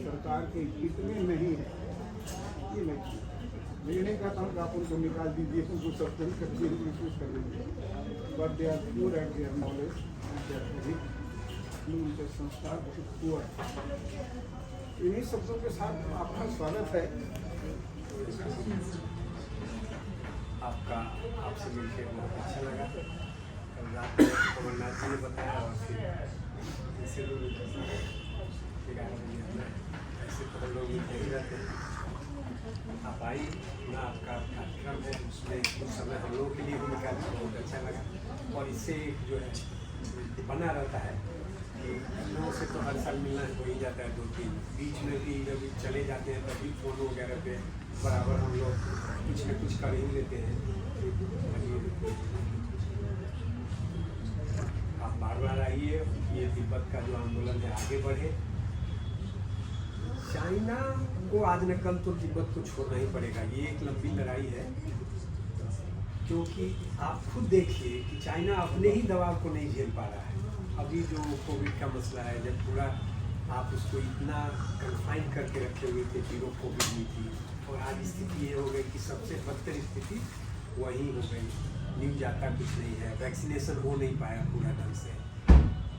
सरकार के हित में नहीं है। ये मैं, मैं ये नहीं कहता हूँ कि आप उनको निकाल दीजिए, उनको सस्पेंड कर दीजिए, कुछ कर दीजिए। But they are poor at their knowledge and their ethics. उनके संस्कार बहुत पुअर है। इन्हीं शब्दों के साथ आपका स्वागत है। आपका, आपसे मिलकर बहुत अच्छा लगा। कल रात में कमलनाथ जी ने बताया और फिर इनसे भी मिलकर ग्यारह बजे अपना ऐसे तो हम लोग मिलते ही रहते हैं। आप आई ना, आपका कार्यक्रम है, उसमें कुछ समय हम लोगों के लिए भी निकाल के बहुत अच्छा लगा। और इससे एक जो है बना रहता है कि हम लोगों से तो हर साल मिलना हो ही जाता है दो तीन, बीच में भी जब चले जाते हैं तब भी फोन वगैरह पे बराबर हम लोग कुछ न कुछ कर ही लेते हैं। आप बार बार आइए, ये तिब्बत का जो आंदोलन है आगे बढ़े। चाइना को आज न कल तो तिब्बत को छोड़ना ही पड़ेगा, ये एक लंबी लड़ाई है। क्योंकि आप खुद देखिए कि चाइना अपने ही दबाव को नहीं झेल पा रहा है। अभी जो कोविड का मसला है, जब पूरा आप उसको इतना कन्फाइन करके रखे हुए थे, जीरो कोविड नीति, और आज स्थिति ये हो गई कि सबसे बदतर स्थिति वही हो गई। न्यूज आता कुछ नहीं है, वैक्सीनेशन हो नहीं पाया पूरा ढंग से।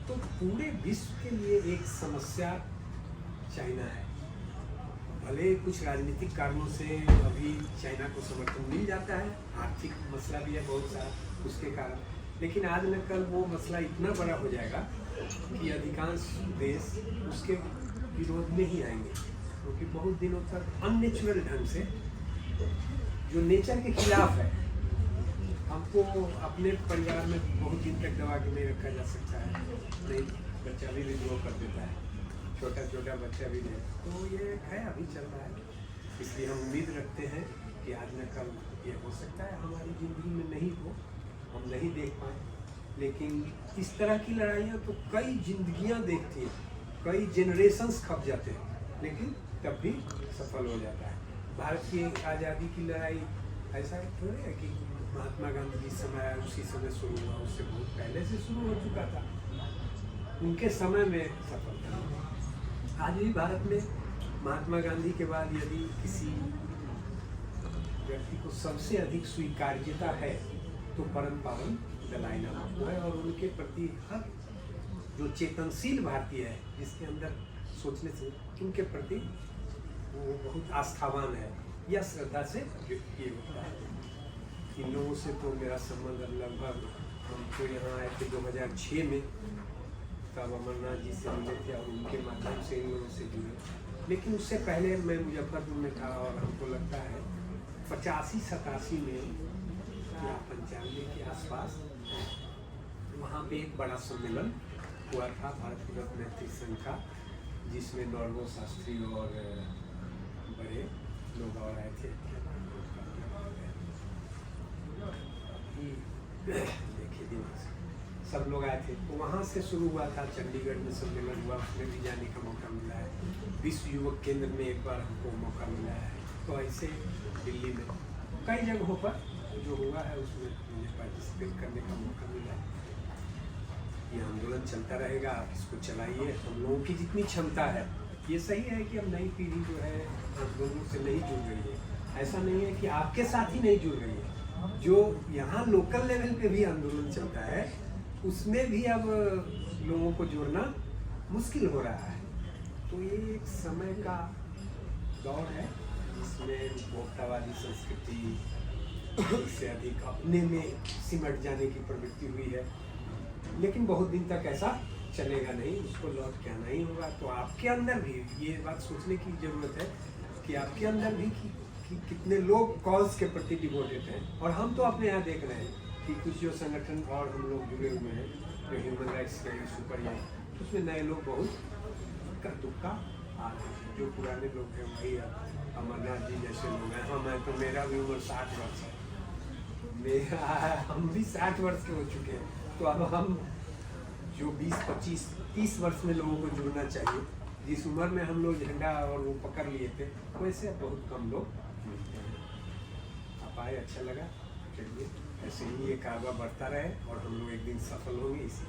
तो पूरे विश्व के लिए एक समस्या चाइना है। भले कुछ राजनीतिक कारणों से अभी चाइना को समर्थन मिल जाता है, आर्थिक मसला भी है बहुत सारा उसके कारण, लेकिन आज न कल वो मसला इतना बड़ा हो जाएगा कि अधिकांश देश उसके विरोध में ही आएंगे, क्योंकि बहुत दिनों तक अननेचुरल ढंग से, जो नेचर के खिलाफ है, हमको अपने परिवार में बहुत दिन तक दबा के नहीं रखा जा सकता है। नहीं, बच्चा भी विद्रोह कर देता है, छोटा छोटा बच्चा भी नहीं। तो ये है, अभी चल रहा है। इसलिए हम उम्मीद रखते हैं कि आज न कल ये हो सकता है हमारी जिंदगी में नहीं हो, हम नहीं देख पाए, लेकिन इस तरह की लड़ाइयाँ तो कई जिंदगियाँ देखती हैं, कई जनरेशंस खप जाते हैं, लेकिन तब भी सफल हो जाता है। भारत की आज़ादी की लड़ाई ऐसा थोड़ी है कि महात्मा गांधी जिस समय आए उसी समय शुरू हुआ, उससे बहुत पहले से शुरू हो चुका था। उनके समय में सफलता मिली। आज भी भारत में महात्मा गांधी के बाद यदि किसी व्यक्ति को सबसे अधिक स्वीकार्यता है तो परम पावन दलाई लामा को है, और उनके प्रति हर जो चेतनशील भारतीय है, जिसके अंदर सोचने से उनके प्रति वो बहुत आस्थावान है या श्रद्धा से व्यक्त किए होता है। इन लोगों से तो मेरा संबंध अब लगभग हम तो यहाँ आए थे दो हज़ार छह में, तब अमरनाथ जी से मिले थे और उनके माध्यम से इन लोगों से जुड़े। लेकिन उससे पहले मैं मुजफ्फरपुर में था और हमको लगता है पचासी सतासी में या पंचानवे के आसपास वहाँ पे एक बड़ा सम्मेलन हुआ था भारत तिब्बत मैत्री संघ का, जिसमें नॉर्बो शास्त्री और बड़े लोग और आए थे। अभी देखिए, दिमाग से सब लोग आए थे। तो वहाँ से शुरू हुआ था, चंडीगढ़ में सम्मेलन हुआ, उसमें भी जाने का मौका मिला है। विश्व युवक केंद्र में एक बार हमको मौका मिला है। तो ऐसे दिल्ली में कई जगहों पर जो हुआ है, उसमें मुझे पार्टिसिपेट करने का मौका मिला है। ये आंदोलन चलता रहेगा, आप इसको चलाइए। हम लोगों की जितनी क्षमता है, ये सही है कि अब नई पीढ़ी जो है आंदोलन से नहीं जुड़ रही है। ऐसा नहीं है कि आपके साथ ही नहीं जुड़ रही है, जो यहाँ लोकल लेवल पे भी आंदोलन चलता है, उसमें भी अब लोगों को जोड़ना मुश्किल हो रहा है। तो ये एक समय का दौर है, जिसमें उपभोक्तावादी संस्कृति से अधिक अपने में सिमट जाने की प्रवृत्ति हुई है। लेकिन बहुत दिन तक ऐसा चलेगा नहीं, उसको लौट के आना ही होगा। तो आपके अंदर भी ये बात सोचने की ज़रूरत है कि आपके अंदर भी कि, कि कितने लोग कॉज के प्रति डिवोटेड हैं। और हम तो अपने यहाँ देख रहे हैं कि कुछ जो संगठन और हम लोग जुड़े हुए हैं, जो ह्यूमन राइट्स के इशू पर या उसमें नए लोग बहुत इक्का दुक्का आ रहे हैं। जो पुराने लोग हैं, वही अब अमरनाथ जी जैसे लोग हैं। हम हैं तो, मेरा भी उम्र साठ वर्ष है, मेरा हम भी साठ वर्ष के हो चुके हैं। तो अब हम जो बीस पच्चीस तीस वर्ष में लोगों को जुड़ना चाहिए, जिस उम्र में हम लोग झंडा और वो पकड़ लिए थे, वैसे अब बहुत कम लोग मिलते हैं। आप आए, अच्छा लगा। चलिए, ऐसे ही ये कारवां बढ़ता रहे और हम लोग एक दिन सफल होंगे इसी